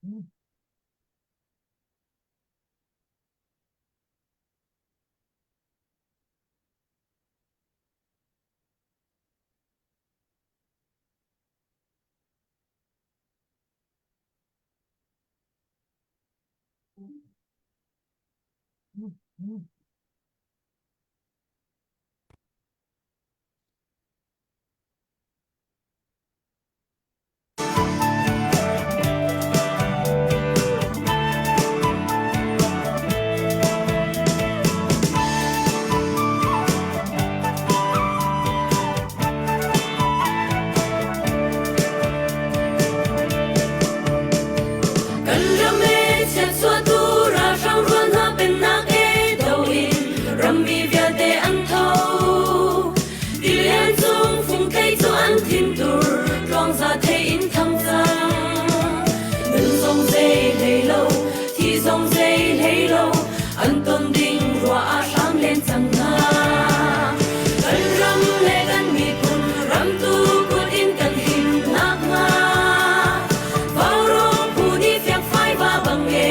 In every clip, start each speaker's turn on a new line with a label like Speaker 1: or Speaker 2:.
Speaker 1: Kan ram e chiatchuahtu ralhrang rual hna pennak e do in rammi vialte an tho. Tilian cung fungthei cu an thintur tluangza thei in thang cang. Nun zong zei hlei lo, thi zong zei hlei lo, an ton ding ruah ah hram len cang hna. Kan ram le kan miphun ramtu kut in kan him nakhnga Vaurawng phu nih fiakfai va bang e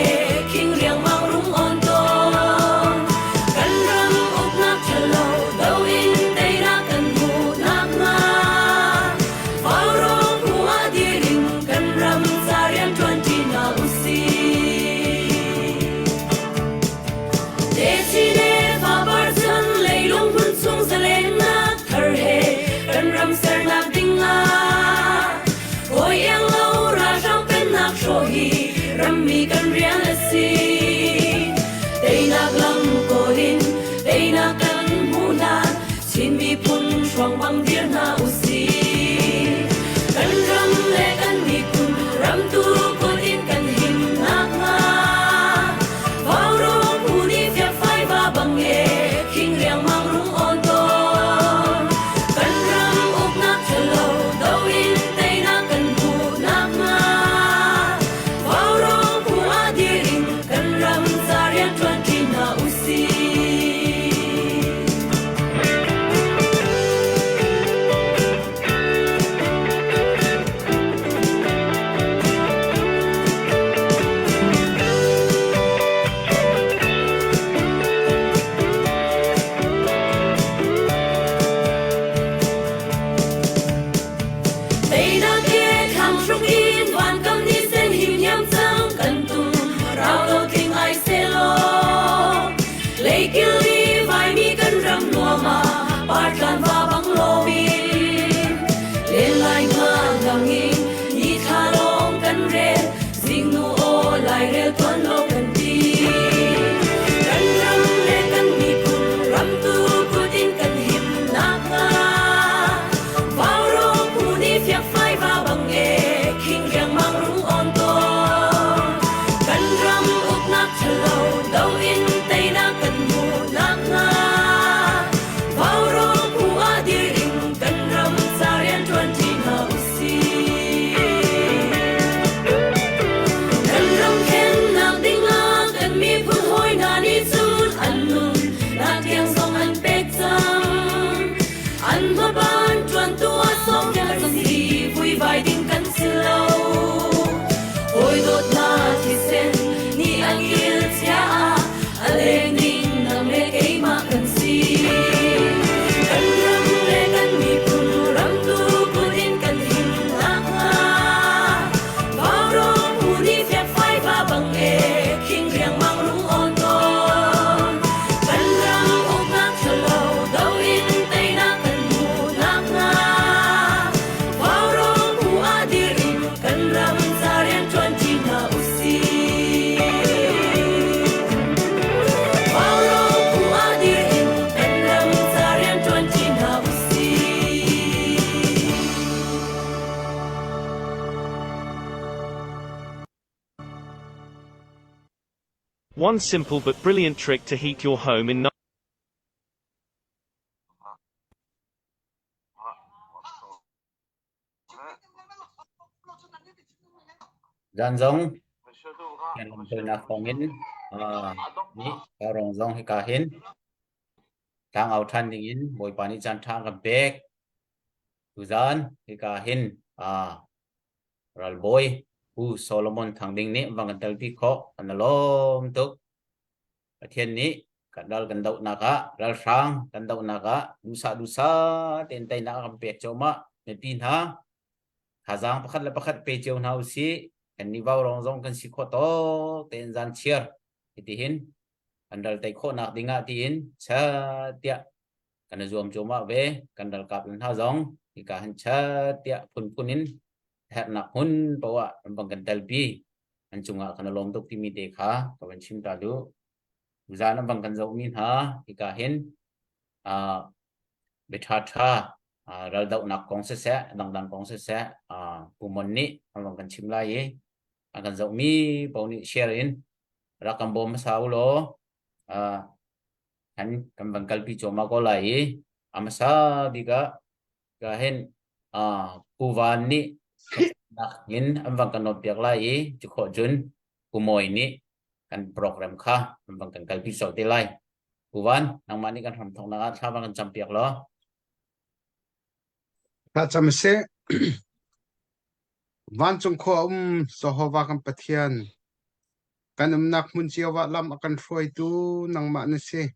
Speaker 1: khing riangmang rung on tawn. Kan ram uknak ṭhalo do in teinak kan hmuh nakhnga Vaurawng phu ah dir in kan ram ca rian ṭuanṭi hna usih. Techin le fapar chan leilung hmun chung zalennak thar he kan ram sernak ding ah hawi iang lo ralhrang pennak hrawh hi rammi kan rian a si. Teinak lam kawl in teinak kan hmuh hlan Chin miphun hruang bang dir hna usih. Kan ram le kan miphun ramtu kut in kan him nakhnga Vaurawng phu nih fiakfai va bang e khing riangmang rung awn tawn. Kan ram uknak ṭhalo do in teinak kan hmuh nakhnga Vaurawng phu ah dir in kan ram ca rian ṭuanṭi hna usih. Teinak he thlang hruk in vankam ni sen him hiam cang kan tum rau lo tling ai selaw Leikil i vaimi kan ram nuam ah partlan va bang loin len lai nga lang in ni thla lawng kan rel zingnu aw lairel tuan lo kan ti kan ram le kan miphun ramtu kut in kan him nakhnga Vaurawng phu nih fiakfai va bang e khing riangmang rung on tawn kan ram uknak ṭhalo do in teinak kan hmuh nakhnga Vaurawng phu ah dir in kan ram ca rian ṭuanṭi hna usih. Kan ram khennak dingah kan miphun hawi hna nih cun an nun nak tiang zong an pek cang. An hmaban ṭuantu ah sawm kan si vuivai ding kan si lo. Hawi dawtna thisen nih an kil chia ah a leng ding nang le keimah kan si. Kan ram le kan miphun ramtu kut in kan him nakhnga Vaurawng phu nih fiakfai va bang e khing riangmang rung awn tawn. Kan ram uknak ṭhalo do in teinak kan hmuh nakhnga Vaurawng phu ah dir in kan ram ca rian ṭuanṭi hna usih. Vaurawng phu ah dir in kan ram ca rian ṭuanṭi hna usih.
Speaker 2: One simple but brilliant trick to heat your home in
Speaker 3: Zan zong kan lamkalnak thawngin nih rong zong hika hin tlangau ṭhan dingin Bawipa nih caan ṭha a kan pek. Tuzan hika hin ralbawi. Pu Solomon Thang Ding nih van kan telpi khawh kan i lawm tuk. Pathian nih kan ral kan dohnak ah ralhrang kan dohnak ah duhsah duhsah tein teinak a kan pek cuahmah. Mipi hna thazaang pakhat le pakhat pe cio hna usih. Kan nih vaurawng zong kan si khawh tawk tein zan chiar hitihin kan ral tei khawhnak ding ah tiin chat tiah kan i zuam cuahmah ve. Kan ralkap hna zong hika han chat tiah phunphun in herhnak hmun poah an bang kan telpi. An cungah kan i lawm tuk timi te kha ka van chim ta duh. Zan an bang kan zohmi hna hika hin uh, biaṭha ṭha uh, raldohnak kong siseh, dangdang kong siseh, uh, Pu Mon nih an bang kan chim lai i an kan zohmi paoh nih share in rak kan bawm hmasa u law uh, kan kan van kalpi cuahmah ko lai i a hmasa bik ah ka hin uh, Pu Van nih nak in an van kan nawnpiak lai i cu khawh cun Pu Mawi nih kan program kha an van kan kalpi colh te lai. Pu Van, nangmah nih kan hramthawknak ah thla van kan campiak law.
Speaker 4: Thla cam seh. Vancung khua um Jehovah kan Pathian, kan umnak hmun cio ah lam a kan hruaitu nangmah na si.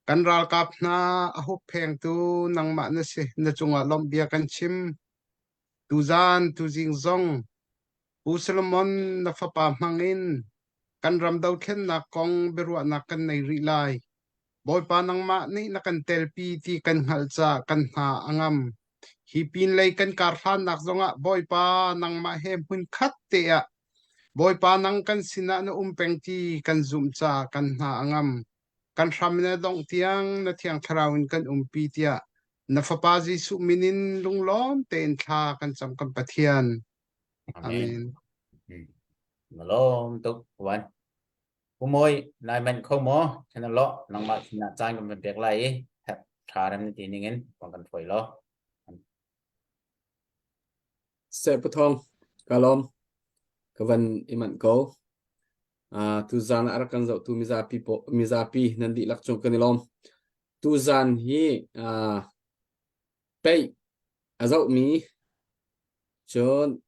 Speaker 4: Kan ralkap hna a hupphengtu nangmah na si. Na cungah lawmhbia kan chim. Tuzan, tuzing zong Pu Solomon na fapa hmangin kan ram dothlennak kong biaruahnak kan nei rih lai. Bawipa nangmah nih na kan telpi ti kan hngalh caah kan hna a ngam. Hi pinlei kan karhlannak zongah Bawipa nangmah he hmunkhat te ah Bawipa nang kan sinah na um peng ti kan zumh caah kan hna a ngam. Kan hram in a dongh tiang na Thiang Thlarau in kan umpi tiah na Fapa Jesuh min in lunglawm tein thla kan cam kan Pathian.
Speaker 3: Amen.
Speaker 4: Amen.
Speaker 3: Na lawm tuk Wan. Pu Mawi, nai manh kho maw? Chana lo, nangmah sinah caan kan van pek lai i tha rem na ti ning in kan kan hruai law.
Speaker 5: Seh Pu Thawng, ka lawm. Ka van i manh ko. Uh, tuzan ah rak kan zohtu mizapi po mizapi nan dihlak cung kan i lawm. Tuzan hi uh, peih a zohmi cun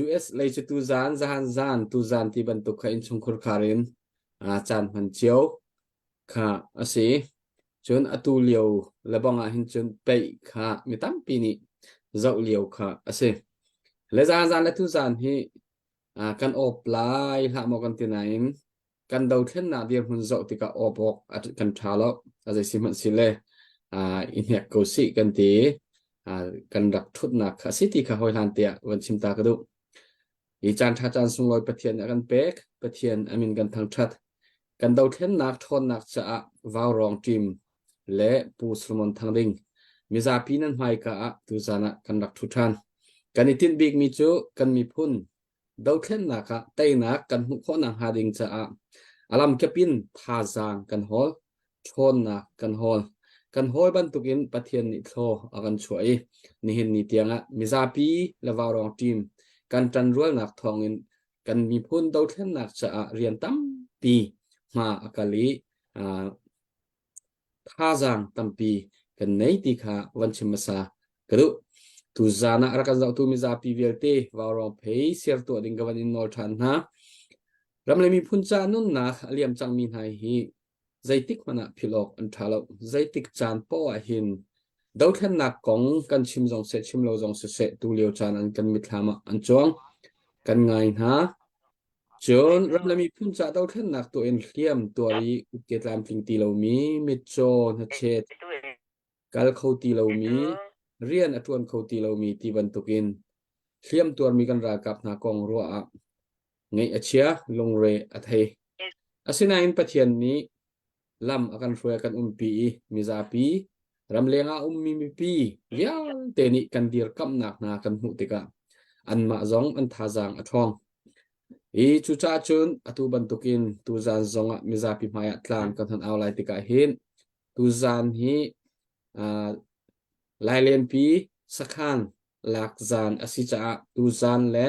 Speaker 5: US lei cu tuzan zahan zan tuzan ti bantuk kha innchungkhur khar in caan hman cio kha a si. Cun atu lio lebang ah hin cun peih kha mi tampi nih zoh lio kha a si. Le zan zan le tuzan hi kan awp lai hlah maw kan ti nain kan dothlennak dirhmun zoh tikah awp awk kan ṭha lo. A zei si hmanh si le i hnek ko sih kan ti. Kan rak ṭhutnak kha a si ti kha hawi hlan tiah van chim ta ka duh. Hi caan ṭha caan sunglawi Pathian nih a kan pek. Pathian a min kan thangṭhat. Kan dothlennak ṭhawnnak caah Vaurawng team le Pu Solomon Thang Ding mizapi nan hmaika ah tuzaan ah kan rak ṭhu ṭhan. Kan i tinh bikmi cu kan miphun dothlennak ah teinak kan hmuh khawh nakhnga ding caah a lamkip in thazaang kan hawl, ṭhawnnak kan hawl. Kan hawl bantukin Pathian nih thlaw a kan chuah i nihin ni tiangah mizapi le vaurawng team kan ṭanrualnak thawngin kan miphun dothlennak caah rian tampi hma a kal i thazaang tampi kan nei ti kha van chim hmasa ka duh. Tuzaan ah rak kan zohtu mizapi vialte vaurawng phei share tuah ding ka van in nawl ṭhan hna. Ram le miphun ca nunnak a liam cangmi hna hi zeitik hmanh ah philh awk an ṭha lo. Zeitik caan poah ah hin dothlennak kong kan chim zong seh chim lo zong siseh tu lio caan an kan mitthlam ah an cuang. Kan ngai hna. Cun ram le miphun ca dothlennak tuah in hliam tuar i kutke tlamtling ti lomi, mitcaw, hnachet, kal kho ti lomi, rian a ṭuan kho ti lomi ti bantukin hliam tuarmi kan ralkap hna kong ruah ah ngaih a chia, lungre a thei. Asinain Pathian nih lam a kan hruai a kan umpi i mizapi ramleng ah ummi mipi vialte nih kan dirkamhnak hna kan hmuh tikah anmah zong an thazaang a ṭhawng. I cucaah cun atu bantukin tuzaan zongah mizapi hmaiah tlang kan hon au lai tikah hin tuzaan hi uh, Lailenpi sakhan lak zaan a si caah tuzaan le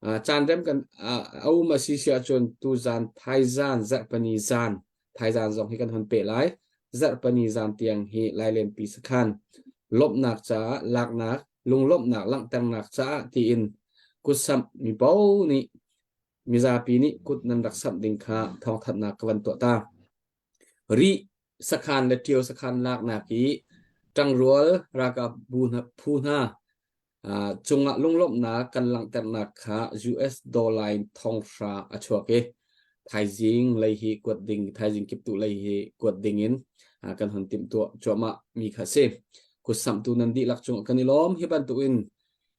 Speaker 5: Caan rem kan a um a si si ahcun tuzaan thaizaan zarhpani zaan thaizaan zong hi kan hon peh lai. Zarhpani zaan tiang hi Lailenpi sakhan lawmhnak caah laknak lunglawmhnak langhternak caah tiin. Kutsamh mi paoh nih mizapi nih kut nan rak samh ding kha thawngthanhnak ka van tuah ta. Rih sakhan le Ṭio sakhan laknak i ṭangrual ralkap bu hna, phu hna cungah lunglawmhnak kan langhternak kha US dollar in thonghra a chuak i thaizing lei hi kuat ding thaizing kiptuh lei hi kuat ding in kan hun timhtuah cuahmah mi kha a si. Kutsamhtu nan dihlak cungah kan i lawm. Hi bantukin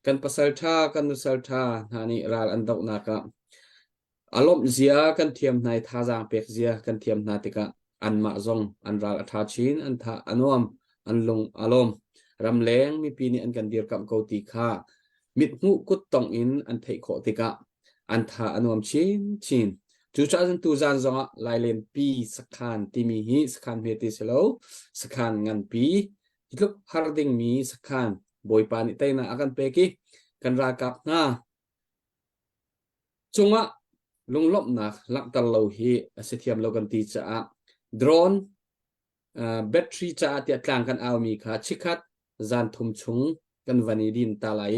Speaker 5: kan pasal ṭha kan nusal ṭha hna nih ral an dohnak ah A lawmh zia kan thiam hna i thazaang pek zia kan thiam hna tikah anmah zong an ral a ṭha chin, an tha a nuam, an lung a lawm. Ramleng mipi nih an kan dirkamh ko ti kha mithmuh kuttongh in an theih khawh tikah an tha a nuam chinchin. Cucaah cun tuzaan zongah Lailenpi sakhan timi hi sakhan hmete si lo, sakhan nganpi, hi tluk har dingmi sakhan Bawipa nih teinak a kan pek i kan ralkap hna cungah lunglawmhnak langhter lo hi a si thiam lo kan ti caah drone battery caah tiah tlang kan aumi kha chikkhat zan thum chung kan van i din ta lai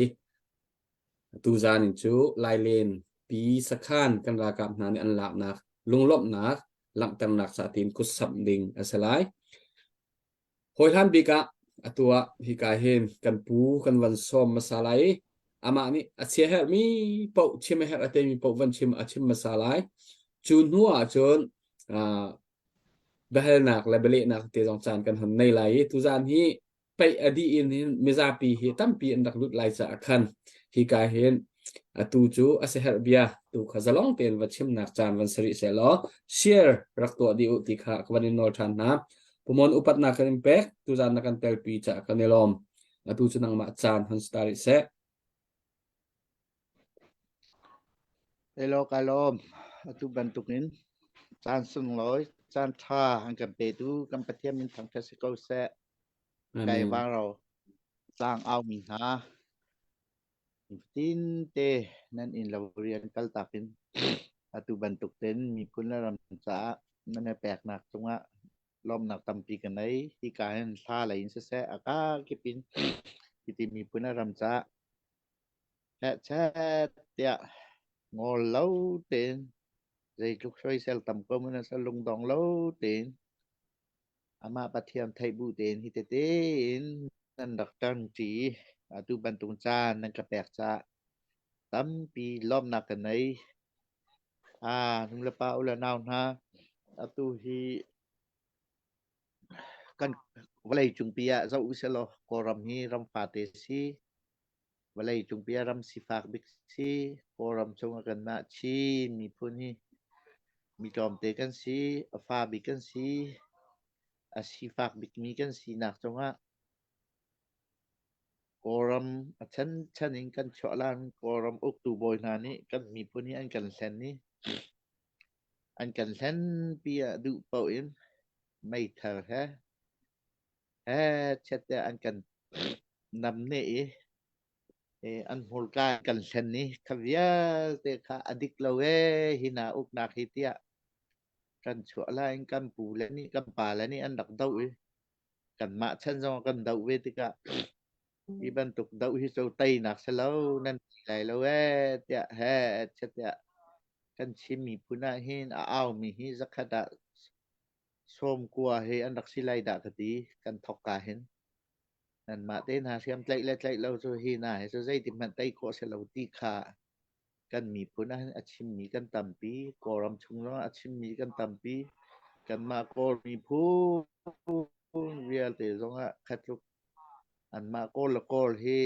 Speaker 5: i tu zan in cu Lailen pi sakhan kan ralkap hna nih an laknak lunglawmhnak langhternak ca tiin kutsamh ding a si lai. Hawihlan bik ah atu ah hika hin kan pu kan van sawm hmasa lai i amah nih a siaherhmi paoh chim a herh a timi paoh van chim a chim hmasa lai. Cu hnu ah cun uh, biahalnak le bialehnak te zong caan kan hon nei lai i tuzaan hi paih a dih in hin mizapi hi tampi an rak lut lai caah khan hika hin atu cu a siaherh bia tu kha zalong tein va chimnak caan van si rih sehlaw share rak tuah dih u ti kha ka van in nawl ṭhan hna. Pumon upatnak kan in pek tuzaan na kan telpi caah kan i lawm. Atu cu nangmah caan hon si ta rih seh.
Speaker 6: Hello ka lawm. Atu bantukin caan sunglawi, caan ṭha an kan petu kan Pathian min thangṭhat si ko seh. Kai
Speaker 5: Amen.
Speaker 6: vangro tlang aumi hna nifatin te nan inn lo rian kaltak in atu bantuk ten miphun le ram caah nan i peknak cungah lawmnak tampi ka nei. Hika hin hla lei in siseh a kakip in hiti miphun le ram caah hehchet tiah ngol lo tein zeitluk soisel tam ko mun a lungdong lo tein Amah Pathian theih bu tein hi tete in nan rak ṭangṭi. Atu bantuk caan nan ka pek caah tampi lawmhnak ka nei. Ah, nulepa u le nau hna, atu hi kan vawlei cungpi ah zoh usilaw Kawlram hi ram fate si. Vawlei cungpi ah ram sifak bik si. Kawlram chung ah kanmah Chin miphun hi mi tlawmte kan si, a fa bik kan si, a sifak bikmi kan sinak cungah Kawlram a chanchan in kan chuah lan Kawlram uktu bawi hna nih kan miphun hi an kan hlen i an kan hlenpi ah duh paoh in meithal he he chiat te an kan namneh i an hmurka kan hlen i kha vialte kha a dik lo ee hi hna uknak hi tiah kan chuah lai in kan pu le nih kan pa le nih an rak doh i kanmah chan zong kan doh ve tikah hi bantuk doh hi cu teinak si lo nan ti lai lo ee tiah he tiah kan Chin miphun ah hin a aumi hi zakhat ah 90 hi an rak si lai dah ka ti kan thawk ka hin. Nanmah te hna hriam tlaih le tlaih lo cu hi hna hi cu zeitik hmanh tei khawh si lo ti kha kan miphun ah hin a chimmi kan tampi. Kawlram chung zongah a chimmi kan tampi. Kanmah Kawl miphun vialte zongah kha tluk anmah Kawl le Kawl hi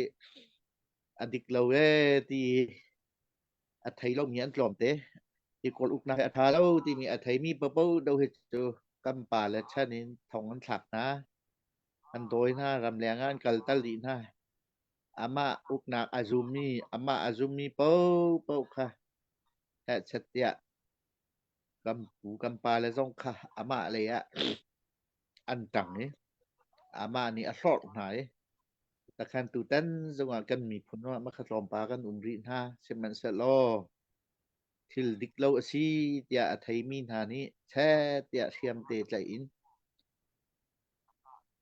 Speaker 6: a dik lo ee ti a thei lomi an tlawmte. Hi Kawl uknak hi a ṭha lo timi a theimi paohpaoh do hi cu kan pale chan in thong an thlak hna. An dawi hna, ramleng ah an kaltal dih hna. Amah uknak a zummi, amah a zummi paohpaoh kha hehchet tiah kan pu kan pale zong kha amah lei ah an ṭang i amah nih a hlorh hna i takhan tutan zongah kan miphun ah makha tlawmpal kan um rih hna. Sihmanhsehlaw thil dik lo a si tiah a theimi hna nih chet tiah hriamte tlaih in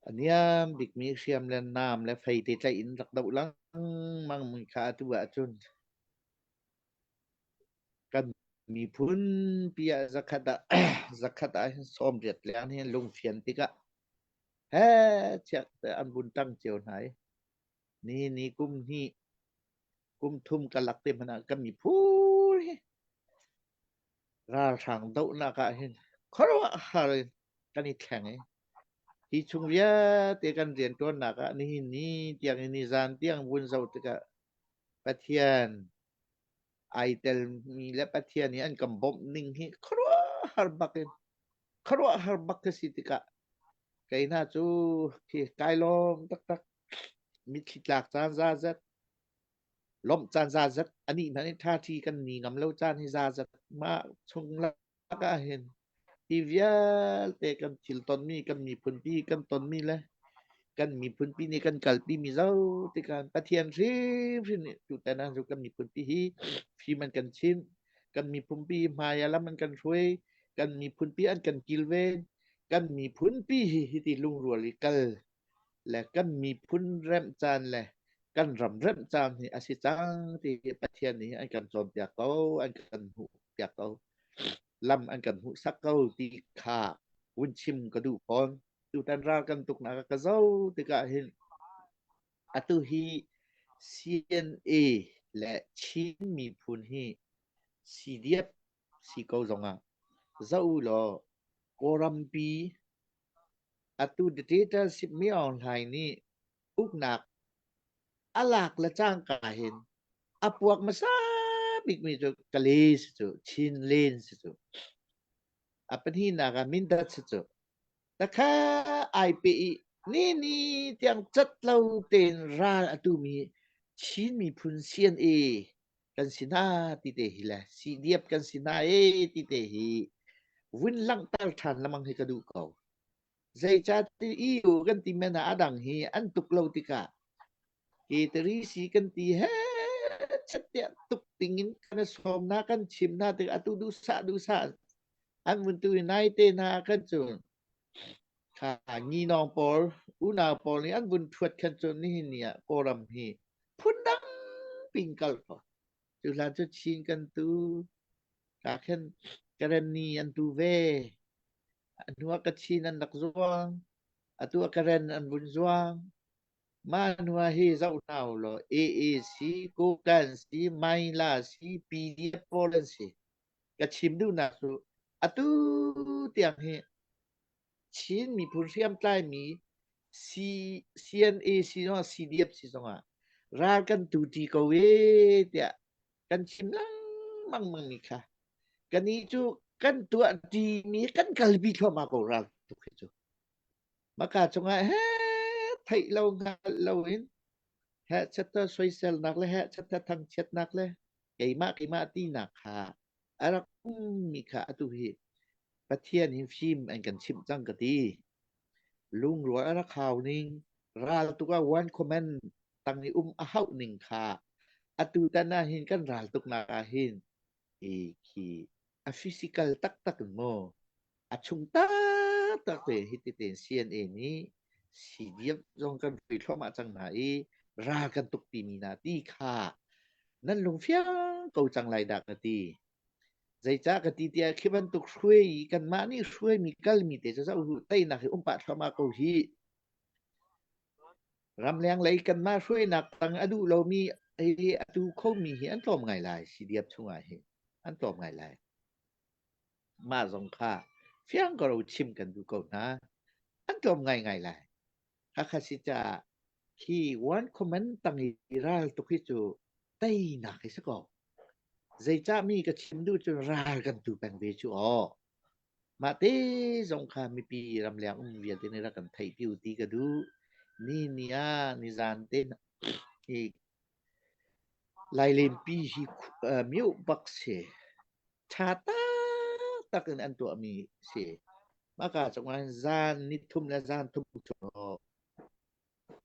Speaker 6: a niam bikmi hriam le naam le fei te tlaih in rak doh lengmang mi kha atu ahcun. Kan miphun pi ah zakhat ah zakhat ah hin 80 leng hin lungfian tikah he chiak te an vun tang cio hna i ni ni kum hnih kum thum kalak te hmanh ah kan miphun hi ralhrang dohnak ah hin khuaruahhar in kan i thleng i hi chung vialte kan rianṭuannak ah nihin ni tiang in nizan tiang vun zoh tikah Pathian ai telmi le Pathian nih an kan bawmh ning hi khuaruahhar bak in khuaruahhar bak ka si tikah kei hna cu khi kai lawm taktak mitthli tlak caan za zat lawmh caan za zat anih hna nih ṭha ṭhi kan ni ngam lo caan hi za zat mah chung lak ah hin hi vialte kan thil tonmi kan miphunpi kan tonmi le kan miphunpi nih kan kalpi mi zo tikah Pathian hrimhrim nih tutan ah cu kan miphunpi hi fim an kan chimh kan miphunpi hmai ah lam an kan hruai kan miphunpi an kan kilven kan miphunpi hi hiti lungrual i kal le kan miphun remh caan le kan ram remh caan hi a si cang ti hi Pathian nih an kan cawnpiak ko an kan hmuhpiak ko lam an kan hmuhsak ko ti kha vun chim ka duh fawn tutan ral kan tuknak ka zo tikah hin atu hi CNA le Chin miphun hi CDF si ko zongah zoh u law Kawlrampi Atu dictatorship Mi Aung Hlaing nih uknak a lak le cangka hin a puak hmasa bikmi cu Kale si cu, Chinland si cu. A pahnihnak ah Mindat si cu. Takha ai pe i ni ni tiang cat lo tein ral a tumi Chin miphun CNA kan si hna ti te hi le CDF kan si hna e ti te hi vun langhter ṭhan lengmang hi ka duh ko. Zeicahtiah EU kan ti men ah a dang hi an tuk lo tikah Ketari si kan ti he chattiah tuk ding in kan sawm hna kan chim hna tik atu duhsah duhsah an vun tu i nai te hna kan cu Kha nginawng pawl, unau pawl nih an vun ṭhuat khan cun nihin ni ah Kawlram hi phundang pin kal ko. Cu hlan cu Chin kan tu, ka khin Karenni an tu ve. A hnu ah Kachin an rak zuang, atu ah Karen an vun zuang. Mah hnu ah hi zoh hna u law AAC, Kokan si, Maila si, PDF pawl an si. Ka chim duhnak cu atu tiang hi Chin miphun hriamtlaimi C, CNA si zongah CDF si zongah ral kan tu ṭi ko ee tiah kan chim lengmang mi kha kannih cu kan tuah ṭimi kan kalpi thluahmah ko ral tuk hi cu. Maka cungah he theih lo hngalh lo in heh chatta soiselnak le heh chatta thangchiatnak le keimah keimah tinak kha a rak ummi kha atu hi Pathian hin fim an kan chimh cang ka ti. Lungrual a rak hau ning, ral tuk ah one command tang i um a hauh ning kha atu tan ah hin kan ral tuknak ah hin i khi a physical taktak in maw a chung taktak te hi ti tein CNA nih CDF zong kan hrui thluahmah cang hna i ral kan tuk timi hna ti kha nan lungfiang ko cang lai dah ka ti. Zeicah ka ti tiah khi bantuk hruai i kanmah nih hruaimi kalmi te cu zoh uh teinak hi um pah thluahmah ko hi. Ramleng lei kanmah hruainak tang a duh lomi hi a tu khomi hi an tlawm ngai lai CDF chungah hi an tlawm ngai lai. Mah zong kha fiang ko chim kan duh ko hna. An tlawm ngaingai lai. Hakha si caah hi one command tang i ral tuk hi cu teinak hi si ko. Zeicah mi ka chim duh cun ral kan tu peng ve cu aw. Mah te zong kha mipi ramleng um vialte nih rak kan theih pi u ti ka duh. Ni ni ah nizan te hi Lailenpi hi mioh bak si. Ṭha taktak in an tuahmi si. Mahka cungah hin zan nithum le zan thum chung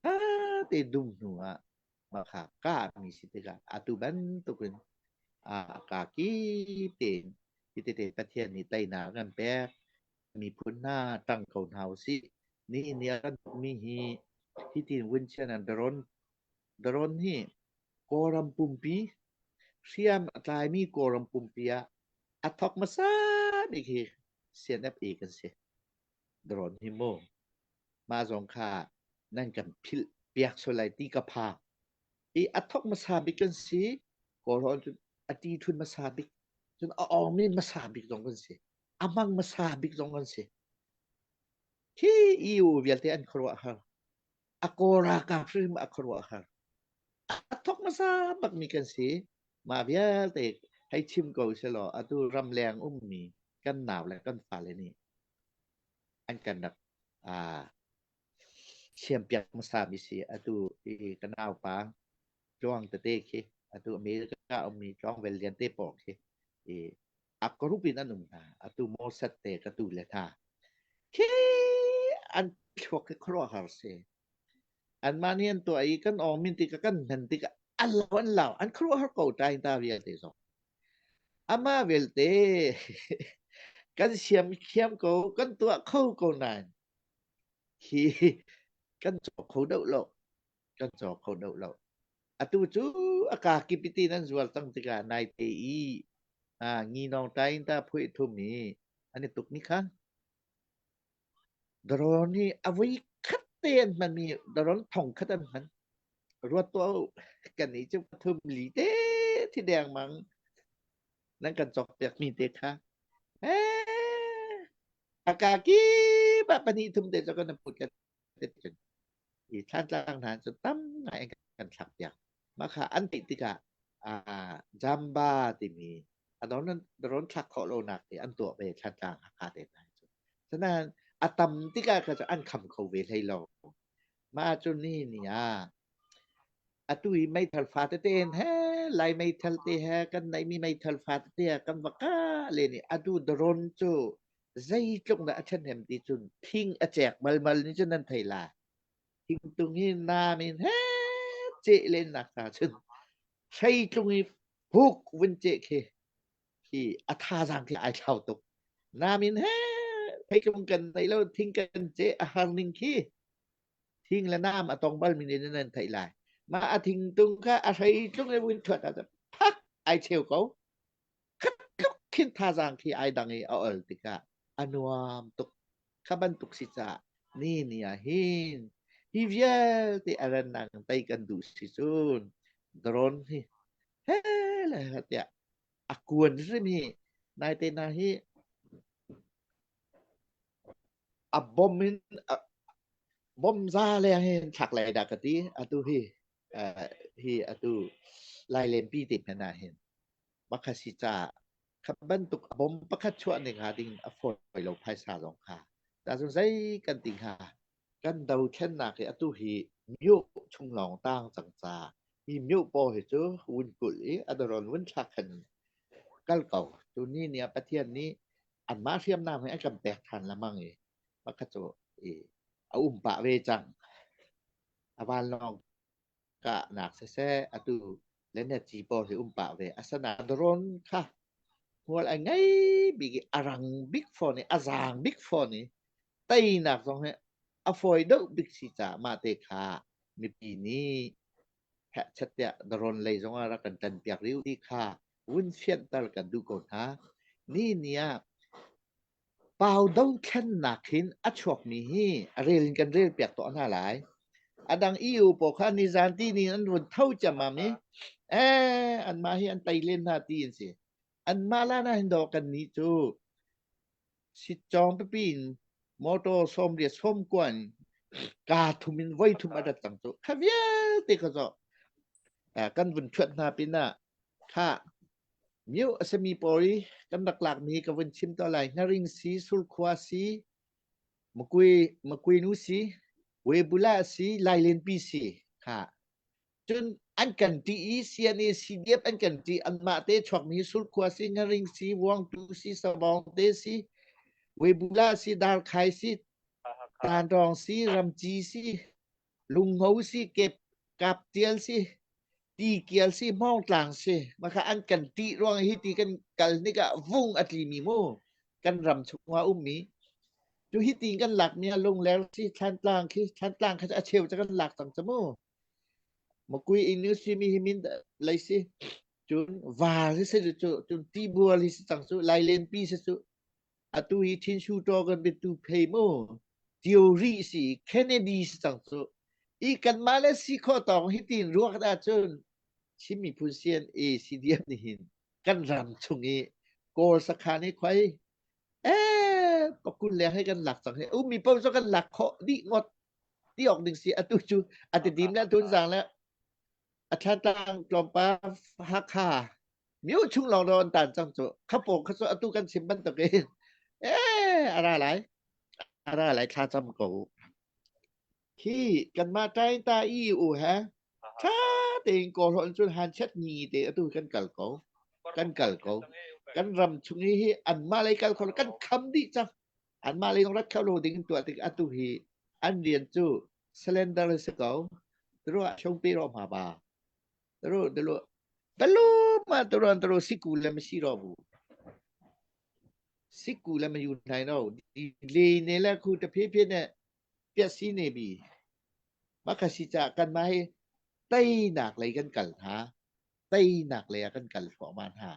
Speaker 6: ṭha te dum hnu ah mahka kahmi si tikah atu bantukin a kaa kip tein hitete Pathian nih teinak a kan pek. Miphun hna ṭang ko hna usih. Nihin ni a kan tukmi hi hitin vun chian an daron Daron hi Kawlram pumpi. Hriam a tlaimi Kawlram pumpi ah a thawk hmasa bik hi CNFA kan si. Drone hi mu. Mah zong kha nan kan philh piak sual lai ti ka phang. I a thawk hmasa bik kan si. Kawlrawn cun a ti thun hmasa bik. Cun a awngmi hmasa bik zong kan si. A hmang hmasa bik zong kan si. Hi EU vialte an khuaruahhar. A Kawl ralkap hrim a khuaruahhar. A thawk hmasa bakmi kan si. Mah vialte hei chim ko selaw atu ramleng ummi kan nau le kan fale nih an kan rak aa siampiak hmasami si. Atu i ka naupa Tluang tete khi atu America ummi Tlawngvel lian te pawl khi i a group in an um hna. Atu Mosad te ka tu le hna. Khi an thluak hi khuaruahhar si. Anmah nih an tuah i kan awng min tikah kan hman tikah an lau an lau an khuaruahhar ko tain ta vialte zong. Amah vialte kan siam thiam ko kan tuah kho ko nain hi kan cawk kho deuh lo kan cawk kho deuh lo. Atu cu a ka kip i nan zual cang tikah naite i ngi nawng tain ta phuih thum i an i tuk ni kha Darawn hi a voi khat te an hmanmi darawn thong khat an hman. Ruat tuah u, kannih cu pathum li te thi dengmang nan kan cawkpiakmi te kha. Eh, a ka kip ah pahnih thum te cu kan put kan cun i thlantlang hna cu tam ngai an kan thlak piak. Mah kha an theih tikah ah Jamba timi a daron thlak khawh lonak hi an tuah ve Thlantlang Hakha te hna cu. Sinain a tam tikah kha cu an kham kho ve hlei lo. Mah cu ni ni ah atu i meithal fa tete in he lai meithal te he kan neihmi meithal fa tete ah kan va kah len i atu daron cu zeitluk dah a ṭhahnem ti cun thing a cek malmal ni cun nan thei lai. Thingtung hi nam in he ceh len nak hna cun hreitlung i huk vun ceh khi khi a thazaang khi ai thlau tuk. Nam in he hreitlung kan nei lo thing kan ceh a har ning khi thing le nam a tong bal mi nih nan theih lai. Mah a thingtung kha a hreitlung i vun thuat ah phak ai cheu ko. Khat tluk khin thazaang khi ai dang i a ol tikah a nuam tuk. Kha bantuk si caah ni ni ah hin hi vialte a rannak tei kan duh si cun drone hi he le tiah a kuan hrim hi naite na hi a bom in bom za leng hin thlak lai dah ka ti atu hi hi atu lailenpi te hmanh ah hin Pakhat si caah kha bantuk a bom pakhat chuah ning hnga ding a fawi lo phaisa zong kha. Tacun zei kan ti hnga? Kan dothlennak hi atu hi myo chung lawng tang cang ca hi myo paw hi cu vun kulh i a doron vun thlak khan kal ko. Tu ni ni ah Pathian nih anmah hriamnam hi a kan pek ṭhan lengmang i pakhat cu i a um pah ve cang. A vanlawng kahnak siseh atu lenetci pawl hi um pah ve. Asinain drone kha hmual a ngei bik i a rang bik fawn i a zaang bik fawn i teinak zong hi a fawi deuh bik si caah mah te kha mipi nih hehchet tiah drone lei zong ah rak kan ṭanpiak rih u ti kha vun fianter kan duh ko hna. Ni ni ah Pau dothlennak hin a chuakmi hi a rel in kan relpiak tuah hna lai. A dang EU pawl kha nizan ti ni an run tho ciammam i eh anmah hi an tei len hna ti an si. Anmah lan ah hin dawh kannih cu sitcawng pipi in motor sawmriat sawmkua in kaa thum in voi thum a rat cang cu. Kha vialte kha zoh. Kan vun thuat hna pinah Khah, myo a simi pawl i kan rak lakmi ka vun chim tuah lai. Hnaring si, Surkhua si, Makui, Makuinu si, Webula si, Lailenpi si. Khah. Cun an kan ṭih i CNA CDF an kan ṭih. Anmah te chuakmi Surkhua si, Hnaring si, Vuangtu si, Savawngte si, Webula si, Darkhai si, Tanrawng si, Ramci si, Lungngo si, Kep, Kaptial si, Tikial si Hmawngtlang si makha an kan ṭih ruang hi ti kan kal nikah vung a tlimi mu kan ram chungah ummi cu hi ti kan lakmi ah Lungler si Thlantlang khi Thlantlang kha a cheu cu kan lak cang cu mu Makui in si mi hi min lei si cu. Cun vaal hi si cu cun tibual hi si cang cu lailenpi si cu atu hi Thin Taw kan biatu phei mu theory si Kennedy si cang cu i kanmah le si khawh tawng hi tin ruak dah cun Chin miphun CNA CDF nih hin kan ram chung i Kawl sakhan hi khoi eh pakul leng hi kan lak cang hi ummi paoh cu kan lak khawh dih ngawt ti awk ding si atu cu a tidim le Tonzang le a Thantlang tlawmpal Hakha myo chung lawng an tan cang cu khapo kha cu atu kan chim bantuk in eh a ra lai a ra lai thla cam ko khi kanmah tain ta i u he tha tein kawlhawn cun han chet ni te atu kan kal ko kan kal ko kan ram chung hi anmah lei kal kho kan kham dih cang anmah lei rat kho lo ding in tuah tik atu hi an rian cu cylinder si ko ruah chung pi ro ma ba ru dulu balu ma turan turu siku le ma si ro bu siku le ma yu nai no di le ne la khu te phe phe ne pia si ne bi ma kha si cha kan ma hi teinak lei kan kal hna teinak lei ah kan kal thluahmah hna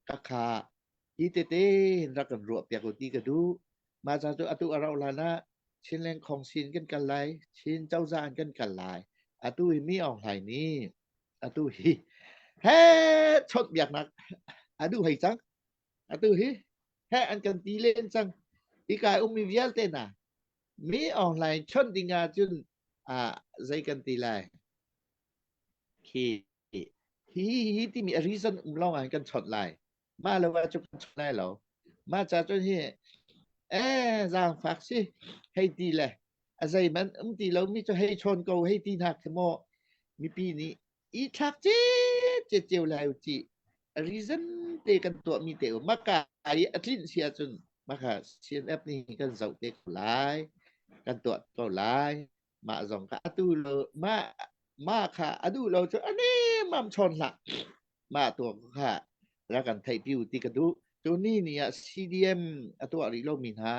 Speaker 6: khakha hi tete hin rak kan ruah piak u ti ka duh mah ca cu atu a rauh hlan ah Chinland Khongsin kan kal lai Chin cozah an kan kal lai atu hi mi Aung Hlaing nih atu hi he chawnh biaknak a duh hei cang atu hi he an kan ti len cang hika ummi vialte hna mi Aung Hlaing chawnh ding ah cun ah zei kan ti lai khi hi hi timi a reason um lawng ah kan chawnh lai mah lo ah cu kan chawnh lai lo mah ca cun hi eh zaangfak si hei ti le a zeihmanh um ti lo mi cu hei chawn ko hei ti hna khi maw mipi nih i thlak cecet ceu lai u ci a reason te kan tuah mi te maka i a tlinh si ahcun maka CNF nih kan zoh te ko lai kan tuah ko lai mah zong kha atu lo mah mah kha a duh lo cu ane mam chawn hlah mah tuah kha ra kan theih piu ti ka duh tu ni ni ah CDM a tuah rih lomi hna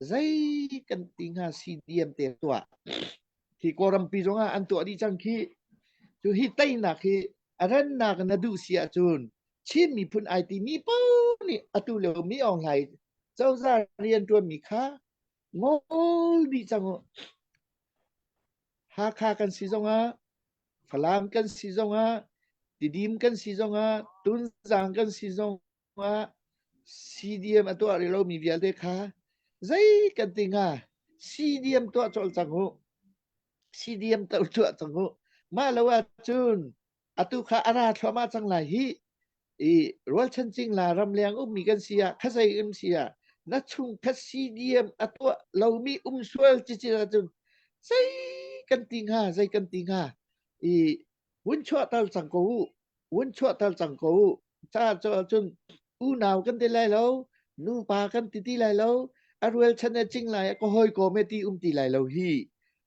Speaker 6: zei kan ti hnga CDM te tuah khi Kawlrampi zong ah an tuah dih cang khi cu hi teinak hi a rannak na duh si ahcun Chin miphun ai ti mi paoh nih atu lio mi Aung Hlaing cozah rianṭuan mi kha ngol dih cang u. Hakha kan si zongah, Falam kan si zongah, Tidim kan si zongah, Tunzang kan si zongah, CDM a tuah rih lomi vialte kha zei kan ti hnga? CDM tuah colh cang u. CDM tuah cang u. Mah lo ahcun atu kha a ra thluahmah cang lai hi i rualchan cingla ramleng ummi kan si ah khazei um si ah na chung kha CDM a tuah lomi um sual cici ahcun zei kan ti hnga zei kan ti hnga i vun chuahter cang ko u vun chuahter cang ko u ca cun unau kan ti lai lo nupa kan ti ti lai lo a rualchan e cing lai ka hawi ko me ti um ti lai lo hi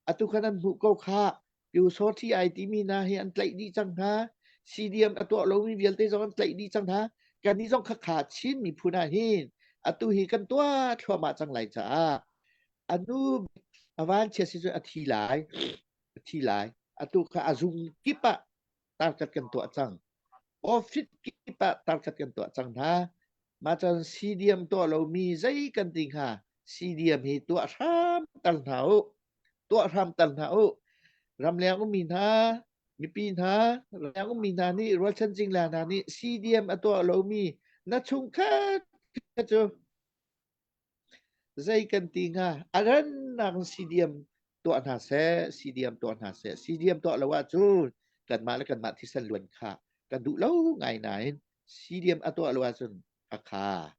Speaker 6: atu khan an hmuh ko kha Pyusawthi ai timi hna hi an tlaih dih cang hna. CDM a tuah lomi vialte zong an tlaih dih cang hna. Kannih zong khakha Chin miphun ah hin atu hi kan tuah thluahmah cang lai caah anu a vanchia si cun a thi lai. A thi lai. Atu kha a zung kip ah tarkat kan tuah cang. Office kip ah tarkat kan tuah cang hna. Mah cun CDM tuah lomi zei kan ti hnga? CDM hi tuah hram tal hna u. Tuah hram tal hna u. Ramleng ummi hna, mipi hna, ramleng ummi hna nih rualchan cingla hna nih CDM a tuah lomi na chungkhat cu zei kan ti hnga? A rannak in CDM tuah hna seh, CDM tuah hna seh. CDM tuah lo ahcun kanmah le kanmah thisen luan kha kan duh lo ngai nain CDM a tuah lo ahcun hakha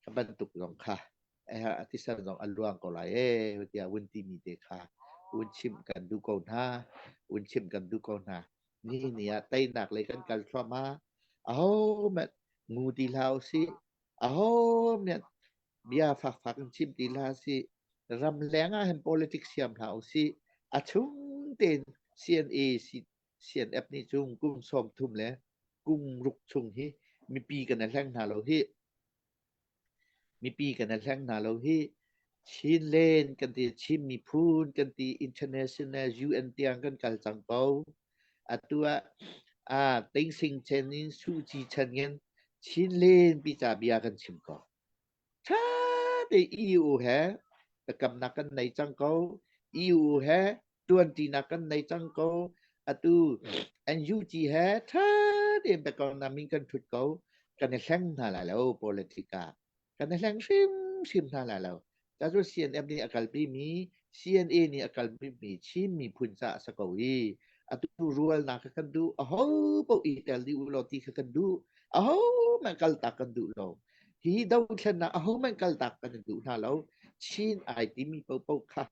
Speaker 6: a bantuk zong kha a thisen zong a luang ko lai ee tiah vun timi te kha vun chimh kan duh ko hna vun chimh kan duh ko hna ni ni ah teinak lei kan kal thluahmah aho hmanh ngu ti hlah usih aho hmanh bia fakfak in chim ti hlah sih ramleng ah hin politics siam hlah usih a chung tein CNA CNF nih cung kum 30 le kum ruk chung hi mipi kan i hleng hna lo hi mipi kan i hleng hna lo hi Chinland kan ti Chin miphun kan ti international UN tiang kan kal cang ko atu ah. Ah, Ting Sing chen in Su Ci chen in Chin len pi ca bia kan chim ko. Ṭha te EU he biakamnak kan nei cang ko. EU he ṭuanṭinak kan nei cang ko. Atu NUG he ṭha tein biakamnak min kan ṭhut ko. Kan i hleng hna lai lo politic ah. Kan i hleng hrimhrim hna lai lo. Ca cu CNF nih a kalpimi, CNA nih a kalpimi Chin miphun caah a si ko i atu rualnak kha kan duh. Aho paoh i tel dih u law ti kha kan duh. Aho hmanh kaltak kan duh lo. Hi dothlennak ahohmanh kaltak kan in duh hna lo. Chin ai timi paohpaoh kha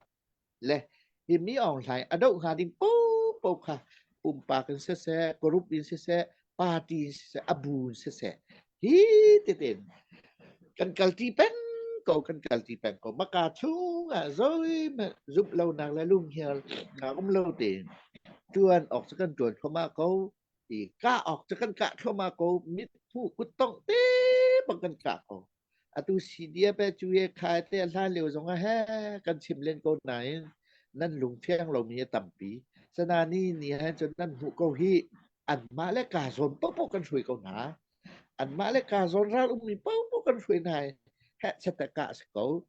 Speaker 6: le hi Mi Aung Hlaing a doh hnga ding paohpaoh kha pumpak in siseh, group in siseh, party in siseh, a bu in siseh, hi tete kan kalti peng ko, kan kalti peng ko. Maka chung ah zeihmanh zumh lonak le lunghiar nak um lo tein ṭuan awk cu kan ṭuan thluahmah ko. I kah awk cu kan kah thluahmah ko mit hmuh kuttongh te bang kan kah ko atu CDF he cu he khai te hlan lio zong ah he kan chim len ko nain nan lung fiang lomi a tampi sana ni ni he cun nan hmuh ko hi anmah le ka zawn popo kan hruai ko hna anmah le ka zawn ral ummi popo kan hruai hna he chete kah si ko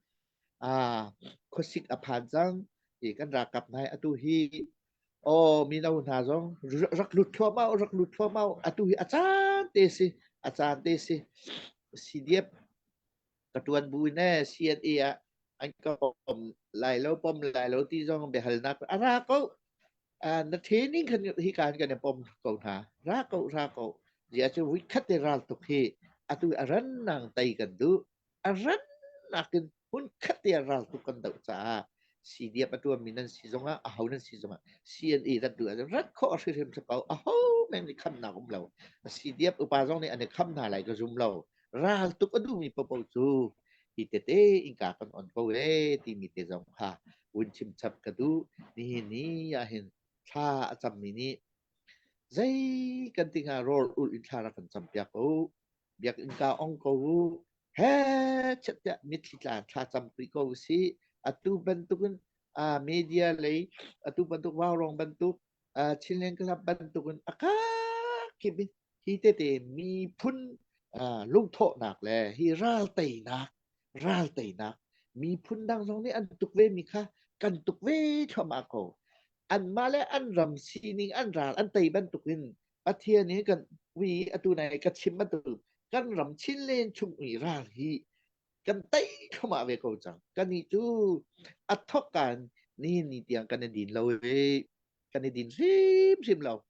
Speaker 6: Ah, khuasik a phan cang i kan ralkap hna hi atu hi aw mino hna zong rak lut thluahmah u, rak lut thluahmah u. Atu hi a caan te si, a caan te si. CDF ka ṭuan bu in ee CNA ah an ka pom lai lo, pom lai lo ti zong biahalnak a ra ko. Ah, na training khan hi kan kan i pom ko hna. Ra ko, ra ko. Zia cu voi khat te ral tuk hi atu a ran nang tei kan duh. A rannak in hmunkhat te ah raltuk kan doh caah CDF a ṭuanmi nan si zongah aho nan si zongah CNA rat duh ahcun rat khawh a hrimhrim si ko. Aho men nih khamnak um lo. CDF upa zong nih an i kham hna lai ka zum lo. Raltuk a duhmi paohpaoh cu hi tete innka kan on ko ee timi te zong kha vun chim chap ka duh. Nihin ni ahhin thla a cammi nih zei kan ti hnga rawl ulh in thla rak kan campiak u. Biakinn ka ong ko u. He chet tiah mitthli tla thlacam rih ko usih. Atu bantukin uh, media lei atu bantuk vaurong bantuk uh, Chinland Club bantukin a kakip in hi tete miphun uh, lungthawhnak le hi ral teinak ral teinak miphun dang zong nih an tuk ve mi kha kan tuk ve thluahmah ko anmah le an ram sining an ral an tei bantukin Pathian hi kan ui atu nai ka chim bantuk kan ram Chinland chung i ral hi kan tei thluahmah ve ko cang. Kannih cu a thawkkan nihin ni tiang kan i din lo i kan i din hrimhrim lo.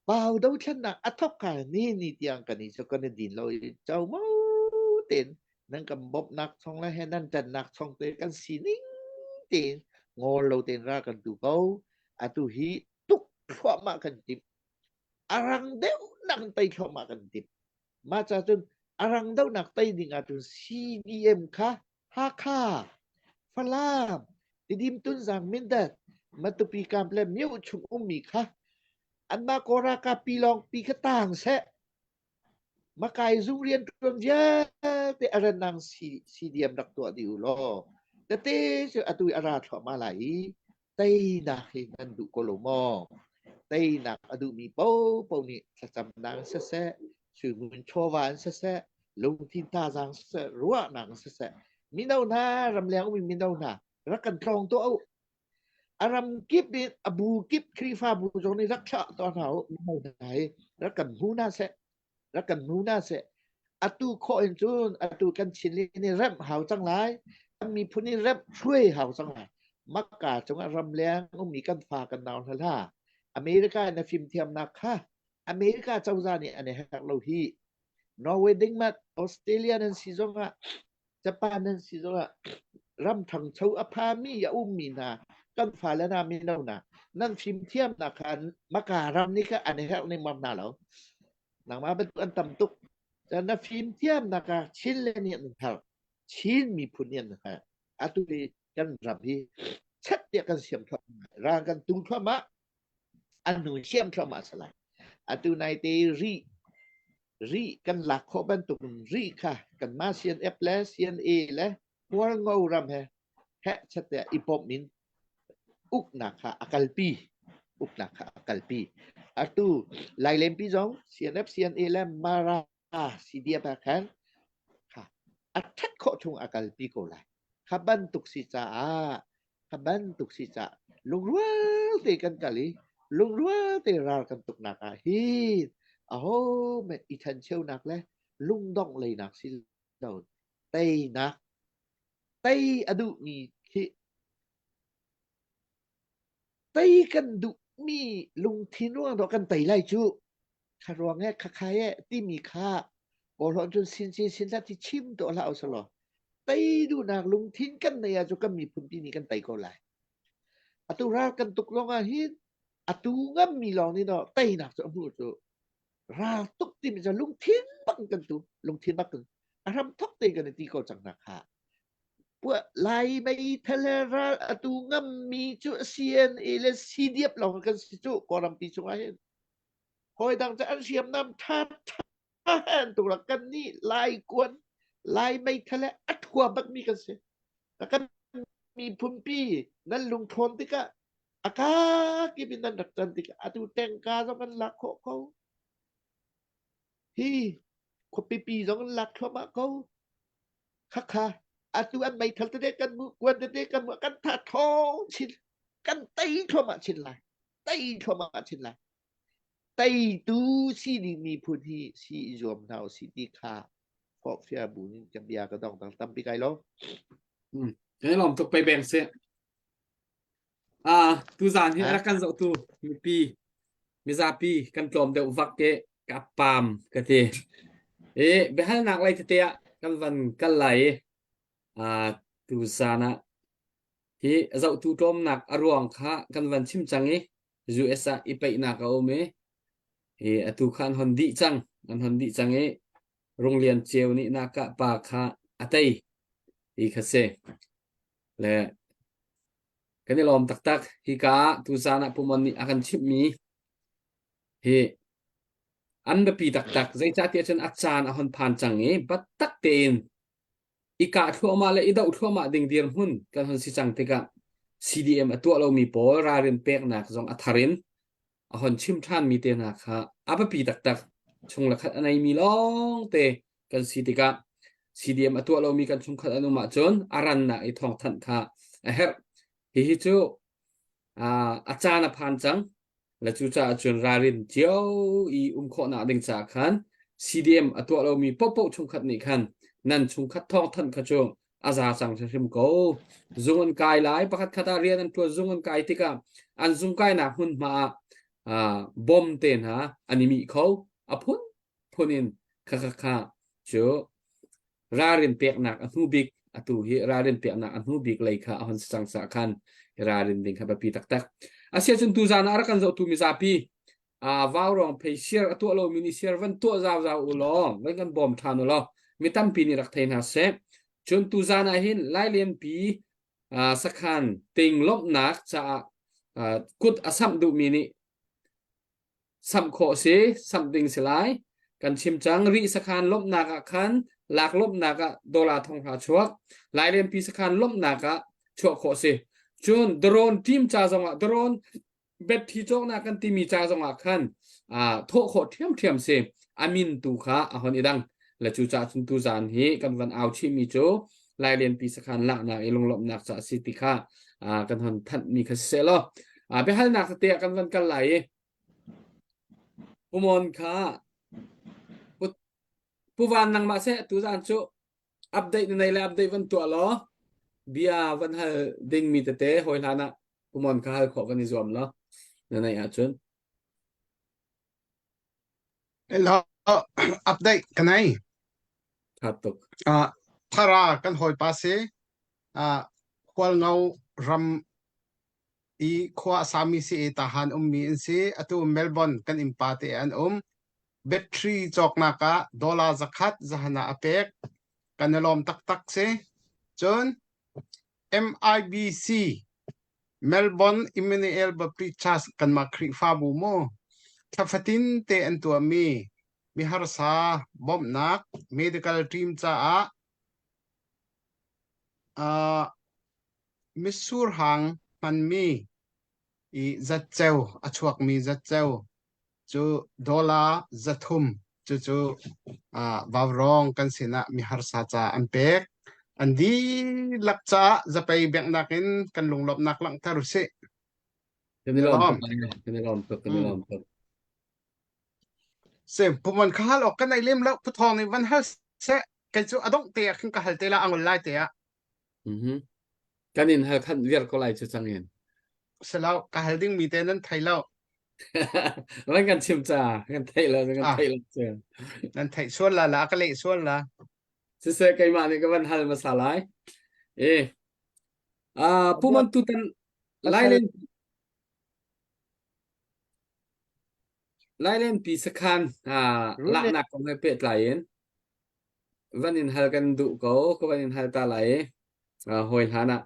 Speaker 6: Pau dothlennak a thawkka nihin ni tiang kan i cu kan i din lo i como tein nan kan bawmhnak chong le he nan ṭannak chong te kan sining tein ngol lo tein ra kan tu ko. Atu hi tuk thluahmah kan timh. A rang deuh nak in tei thluahmah kan timh. Mah ca cun a rang deuhnak tei ding ahcun CDM kha Hakha, Falam, Tidim Tunzang Mindat, Matupi Camp le Myo chung ummi kha anmah Kawl ralkap pi lawng pi kha taang seh. Makai zung rianṭuan vialte a ranang CDM rak tuah dih u law tete cu atu i a ra thluahmah lai i teinak hi nan duh ko lo maw? Teinak a duhmi paohpaoh nih thlacamnak in siseh, suingun chawva in siseh, lungthin thazaang siseh, ruahnak in siseh, mino hna, ramleng ummi mino hna, rak kan tlawng tuah u. A ram kip in a bu kip Khrihfabu zong nih rak thlah tuah hna u. Mino hna hi rak kan hmu hna seh. Rak kan hmu hna seh. Atu khawh in cun atu kan Chinlin nih remh hau cang lai. Kan miphun nih remh hruai hau cang lai. Makka cungah ramleng ummi kan fa kan nau hna hlah. America in a fimthiamnak kha America cozah nih an i herh lo hi. Norway dingmat Australia nan si zongah Japan nan si zongah ram ṭhangcho a phami a ummi hna kan fale hna mino hna nan fimthiamnak kha maka ram nih kha an i herh ning mam hna lo. Nangmah bantuk an tam tuk. Cun na fimthiamnak ah Chin le nih an herh. Chin miphun nih an herh. Atu hi kan ram hi chet tiah kan siam thluahmah. Rang kan tu thluahmah. An hnu siam thluahmah a si lai. Atu nai te ri ri kan lak khawh bantuk in ri kha kanmah CNF le CNA le Hualngo ram he heh chet tiah i bawmh in uknak kha a kalpi. Uknak kha a kalpi. Atu Lailenpi zong CNF CNA le Mara CDF ah khan kha a ṭhat khawh chung a kalpi ko lai. Kha bantuk si caah kha bantuk si caah lungrual te kan kal i lungrual te ral kan tuknak ah hin aho hmanh i ṭhencheunak le lungdongh leinak si lo teinak tei a duhmi khi Tei kan duhmi lungthin ruang dawh kan tei lai cu. Kha ruang eh khakha eh timi kha kawlhawn cun sin sin sin hlah ti chim tuah hlah usalaw. Tei duhnak lungthin kan nei ahcun kan miphunpi nih kan tei ko lai. Atu ral kan tuk lawng ah hin atu ngammi lawng nih dawh teinak cu a hmuh cu. Ral tuk timi cu lungthin bak in kan tu, lungthin bak in a hram thok tein kan i ti ko cang hna kha. Lai meithal he ral atu ngammi cu CNA le CDF lawng kan si cu Kawlrampi chungah hin. Hawi dang cu an hriamnam ṭha ṭha an tuk la kan nih Lai kuan Lai meithal he a ṭhua bakmi kan si. Kan miphunpi nan lungṭhawn tikah a kakip in nan rak ṭan tikah atu tengka zong an lak khawh ko. Hi khuapipi zong an lak thluahmah ko. Khakha atu an meithal tete kan mu kuan tete kan mu kan tha thawng chin kan tei thluahmah chin lai tei thluahmah chin lai teitu si ding miphun hi si i zuam hna usih ti kha forhfial bu in ka bia ka dong dang tampi kai lo.
Speaker 5: Hmm. Kan lawm tuk pei beng si. Ah, tuzan hi rak kan zohtu mipi mizapi kan tlawm deuh vak ke ka pam ka ti. E biahalnak lei tete ah kan van kal lai i ah tuzan ah hi zohtu tlawmnak a ruang kha kan van chim cang i US ah i peihnak a um i hi atu kha an hon dih cang an hon dih cang i Runglian Ceu nih nakah pa kha a tei ti kha si. Le kan i lawm taktak. Hika ah tuzaan ah Pumon nih a kan chimhmi hi an biapi taktak. Zeicahtiah cun a caan a hon phan cang i biatak tein i kah thluahmah le i doh thluahmah ding dirhmun kan hon si cang tikah CDM a tuah lomi pawl ralrin peknak zong a thar in a hon chim ṭhanmi te hna kha a biapi taktak. Chung le khat a neimi lawng te kan si tikah CDM a tuah lomi kan chungkhat an um ahcun a rannak i thawngthanh kha a herh. Hihi cu a caan a phan cang. Le cucaah cun ralrin cio i um khawhnak ding caah khan CDM a tuah lomi paohpaoh chungkhat nih khan nan chungkhat thawngthanh kha cu a za cang hrimhrim ko. Zung an kai lai, pakhat khat ah rian an ṭuan zung an kai tikah an zung kainak hmunhma ah bom te hna an i mih kho. A phun phun in kha kha kha cu ralrin peknak a hnu bik atu hi ralrin peknak a hnu bik lei kha a hon si cang caah khan ralrin ding kha biapi taktak. Asiahcun tuzaan ah a rak kan zohtu mizapi vaurawng phei share a tuah lomi nih share van tuah zau u law van kan bawm ṭhan u law mi tampi nih rak thei hna seh. Cun tuzaan ah hin Lailenpi sakhan ting lawmhnak caah kut a samh duhmi nih samh khawh si, samh ding si lai. Kan chim cang rih sakhan lawmhnak ah khan lak lawmhnak ah dollar thong hra chuak. Lailenpi sakhan lawmhnak ah chuah khawh si. Cun drone team ca zongah drone betthi cawknak kan timi ca zongah khan thawh khawh ṭhiamṭhiam si. A min tu kha a hon i dang. Le cu ca cun tu zan hi kan van au chihmi cu Lailenpi sakhan laknak i lunglawmhnak ca a si ti kha kan hon thanhmi kha si seh law biahalnak tete ah kan van kal lai i Pumon kha Pu Van nangmah seh tuzan cu update na nei le update van tuah law bia van hal dingmi tete hawi hlan ah Pumon kha hal khawh van i zuam law na neih ahcun.
Speaker 4: Hello, update ka nei.
Speaker 5: Tha tuk.
Speaker 4: Uh, thara kan hawipa si. Uh, Hualngo ram i khua a sami si i tahan ummi an si. Atu Melbourne kan innpa te an um. Battery cawknak ah dollar zakhat zahan ah a pek. Kan i lawm taktak si. Cun MIBC Melbourne Emmanuel Baptist Church kanmah Khrihfabu mu thla fatin te an tuahmi miharsa bawmhnak medical team caah uh, mitsur hang hmanmi i zatceu a chuakmi zatceu. Cu dollar 300 cucu vaurawng kan sinah mi harsa ca an pek. An dihlak caah zapei biaknak in kan lunglawmhnak langhter usih.
Speaker 5: Kan i lawm tuk, kan i lawm tuk, kan i lawm tuk.
Speaker 4: Se puman ka hal awk ka nei lem lo phuthawng nih van hal seh kei cu a dongh te ah khin ka hal te la angol lai te ah.
Speaker 5: Mhm. Kan in hal khan viar ko lai cu cang in.
Speaker 4: Selo ka hal ding mi te nan thei lo.
Speaker 5: Van kan chim ca kan theih lo kan theih lo cu.
Speaker 4: Nan theih sual la la ka leh sual la.
Speaker 5: Siseh keimah nih ka van hal hmasa lai. E ah puman tutan Lailen Lailenpi sakhan laknak kong he pehtlai in van in hal kan duh ko, ka van in hal ta lai i hawi hlan ah.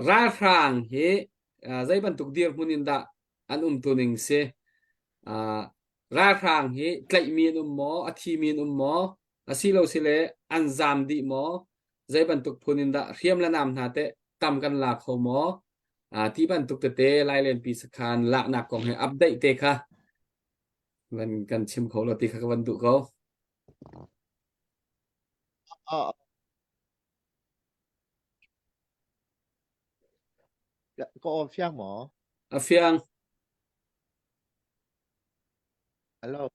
Speaker 5: Ralhrang hi zei bantuk dirhmun in dah an umtu ning si? Ralhrang hi tlaihmi an um maw, a thimi an um maw, asilo sile an zaam dih maw? Zei bantuk phun in dah hriam le nam hna teh tam kan la kho maw? Ti bantuk tete Lailenpi sakhan laknak kong he update te kha van kan chim kho lo ti kha ka van duh ko.
Speaker 6: Ka aw fiang maw?
Speaker 5: A fiang.
Speaker 6: Hello.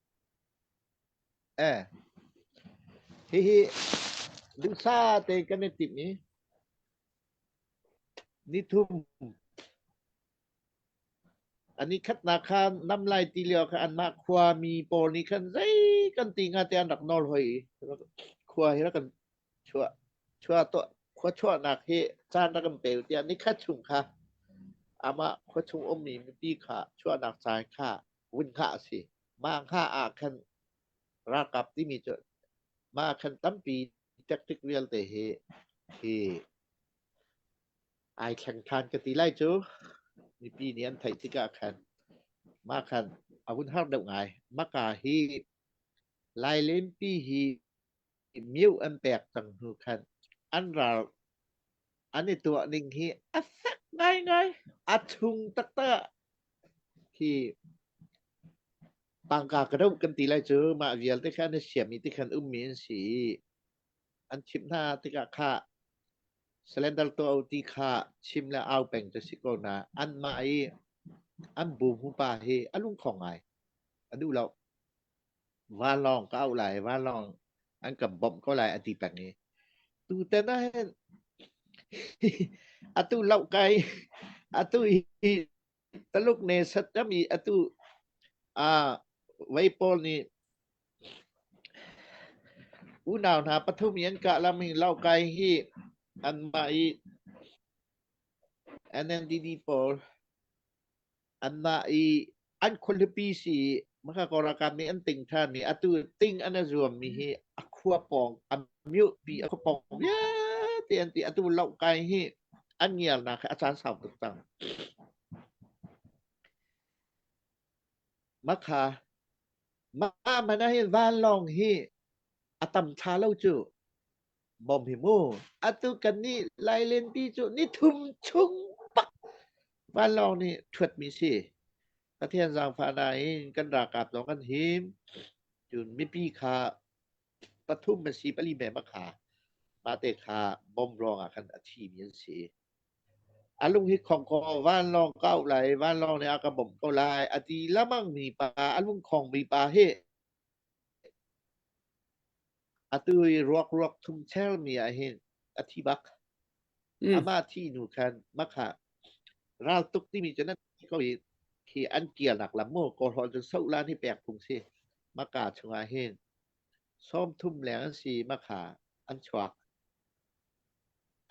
Speaker 6: Eh. Hihi duhsa te kan i timh i Nithum an i khatnak kha nam lai ti lio kha anmah khuami pawl nih khan zei kan ti hnga tiah an rak nawl hoi i khua hi rak kan chuah chuah tuah khua chuahnak hi caan rak kan pe u tiah nikhat chung kha amah khua chung ummi mipi kha chuahnak caan kha vun hngah a si. Mah hngah ah khan ralkap timi cu mah khan tampi tactic vialte hi hi ai thleng ṭhan ka ti lai cu mipi nih an theih tikah khan mah khan a vun har deuh ngai. Maka hi Lailenpi hi mio an pek cang hnu khan an ral an i tuah ning hi a fek ngaingai. A chung taktak hi tangka ka doh kan ti lai cu mah vialte kha an i siam i tikhan ummi an si i an chimh hna tikah kha Cylinder tuah u ti kha chim le au peng cu si ko na anmah i an bu hmupa hi a lungkhong ngai a duh lo vanlawng ka auh lai vanlawng an kan bawmh ko lai a ti peng i tutan ah hin atu loh kai atu hi Taluk ne sat i atu vei pawl nih unau hna pathum i an kah lam hi Laukai hi anmah i NNDD pawl anmah i an khualipi si i maka ralkap nih an ting ṭhan i atu ting an i zuammi hi a khua pawng a miohpi a khua pawng vialte an ti atu Laukai hi an ngiarnak hi a caan sau tuk cang. Makha mah man ah hin vanlawng hi a tam ṭha lo cu bom hi mu atu kan nih Lailenpi cu ni thum chung bak vanlawng nih ṭhuatmi si Pathian zaangfah nain kan ralkap zong kan him cun mipi kha pathum a si pali mem a kha mah te kha bom ruangah khan a thimi an si. A lung hi khong kaw vanlawng ka auh lai vanlawng nih a ka bawmh ko lai a ti lamang mi pa a lungkhong mi pa hi atu i ruak ruak thum chel mi ah hin a thi bak. Amah thi nu khan makha ral tuk timi cu nan ko i khi an kialnak lam mu kawlhawl cun sohlan hi pek phung si maka chungah hin 30 leng an si makha an chuak.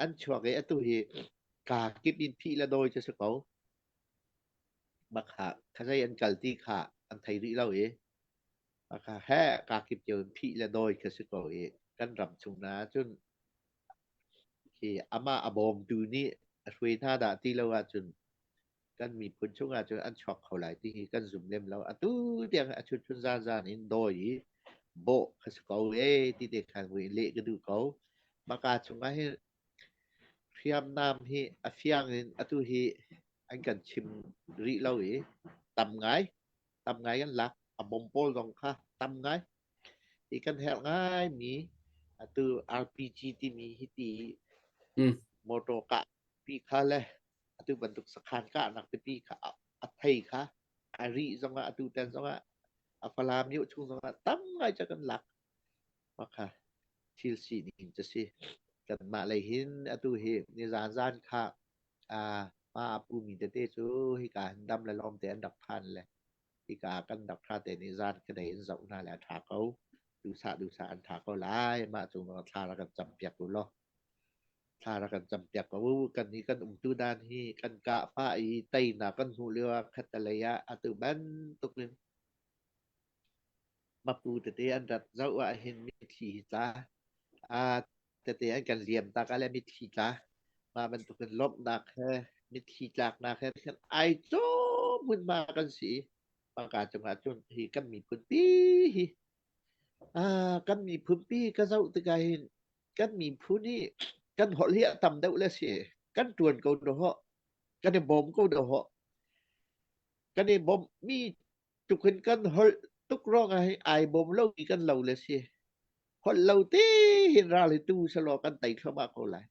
Speaker 6: An chuak i atu hi kaa kip in phih le dawi cu si ko. Makha khazei an kal ti kha an thei rih lo i makha he kaa kip cio in phih le dawi kha si ko i kan ram chung na cun khi amah a bawmtu nih a hruai hna dah ti lo ahcun kan miphun chungah cun an chuak kho lai ti hi kan zum lem lo. Atu tiang a chunchun zanzan in dawi i bawh kha si ko e ti te khan vui leh ka duh ko. Maka chungah hin hriamnam hi a fiang in atu hi an kan chim rih lo i tam ngai. Tam ngai kan lak. A bom pawl zong kha tam ngai. Hi kan herh ngai mi atu RPG timi hi ti motor kah pi kha le atu bantuk sakhan kahnak pipi kha a thei kha a ri zongah atu tan zongah a Falam yu chung zongah tam ngai ca kan lak. Mah kha thil sining cu si. Kanmah lei hin atu hi nizan zan kha aa hma a pumi tete cu hika hin dam le lawm te an rak phan le hika kan rak ṭha te nih zan ka dei in zoh hna le a ṭha ko. Duhsah duhsah an ṭha ko lai. Mah cung thla rak kan campiak u law. Thla rak kan campiak ko u. Kan nih kan umtu dan hi kan kah pah i teinak kan hmuh lio ah khattelei ah atu bantuk in Mapu tete an rat zoh ah hin mitthli hi tla. Aa tete an kan liam tak ah le mitthli tla. Mah bantuk in lawmhnak he mitthli tlaknak he khan ai cawm hmunhma kan si i pangka cungah cun hi kan miphun pi hi aa kan miphun pi ka zoh tikah hin kan miphun hi kan holh hi a tam deuh le si kan ṭuan ko dawh kan i bawm ko dawh kan i bawmh mi tuk in kan holh tuk ruangah hi ai bawm lo ti kan lo le si. Holh lo te hin ral hi tu selaw kan tei thluahmah ko lai.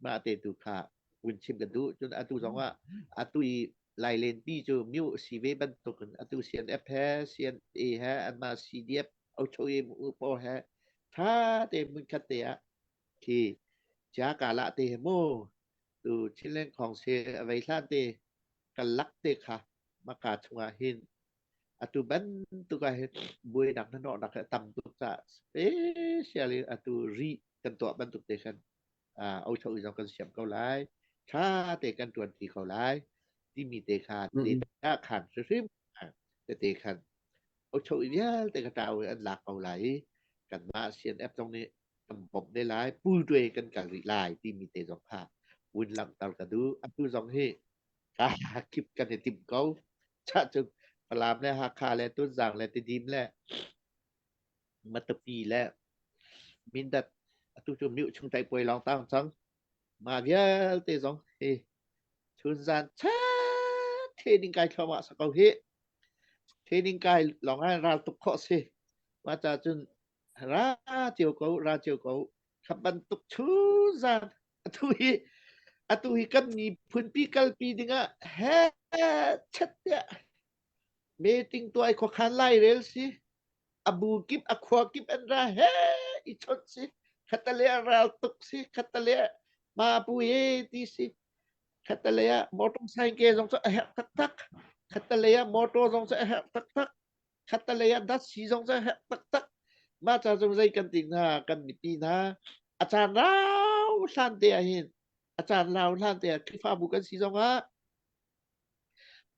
Speaker 6: Mah te tu kha vun chim ka duh. Cun atu zongah atu i Lailen pi cu myu si ve bantuk in atu CNF he CNA he anmah CDF Ochoe mu pawl he tha te hmunkhat te ah khi chia kala te he mu tu Chinland khong se a vei hlan te kan lak te kha maka chungah hin atu bantuk ah hin buainak hnahnawhnak hi a tam tuk caah specially atu ri kan tuah bantuk te khan ocho zong kan siam ko lai tha te kan tuan ti ko lai timi te kha te ta khan hrim te khan ocho vialte ka tau an lak ko lai i kanmah CNF zong nih kan bawmh ne lai pul tuai kan kal rih lai timi te zong kha vun langhter ka duh atu zong hi kip kan i tim ko. Chah cu Falam le Hakha le Tunzang le Tidim le Matupi le Mindat atu cu Myu chung puai lawng tang cang. Mah vialte zong hi chunzan chat training kai thluahmah sa ko hi. Training kai lawng ah ral tuk khawh si. Mah ca cun ra cio ko ra cio ko. Kha bantuk chunzan atu hi atu hi kan miphunpi kalpi dingah he chet tiah meeting tuai khuakhan lai rel si abu kip a khua kip an ra he i chawnh si khatale ral tuk si khatale ma pu ye ti si khatale ah motorcycle zong cu a herh taktak khatale ah motor zong cu a herh taktak khattelei ah datsi zong cu a herh taktak. Mah ca zong zei kan ti hna kan mipi hna a caan rau hlan te ah hin a caan rau hlan te ah Khrihfabu kan si zong ah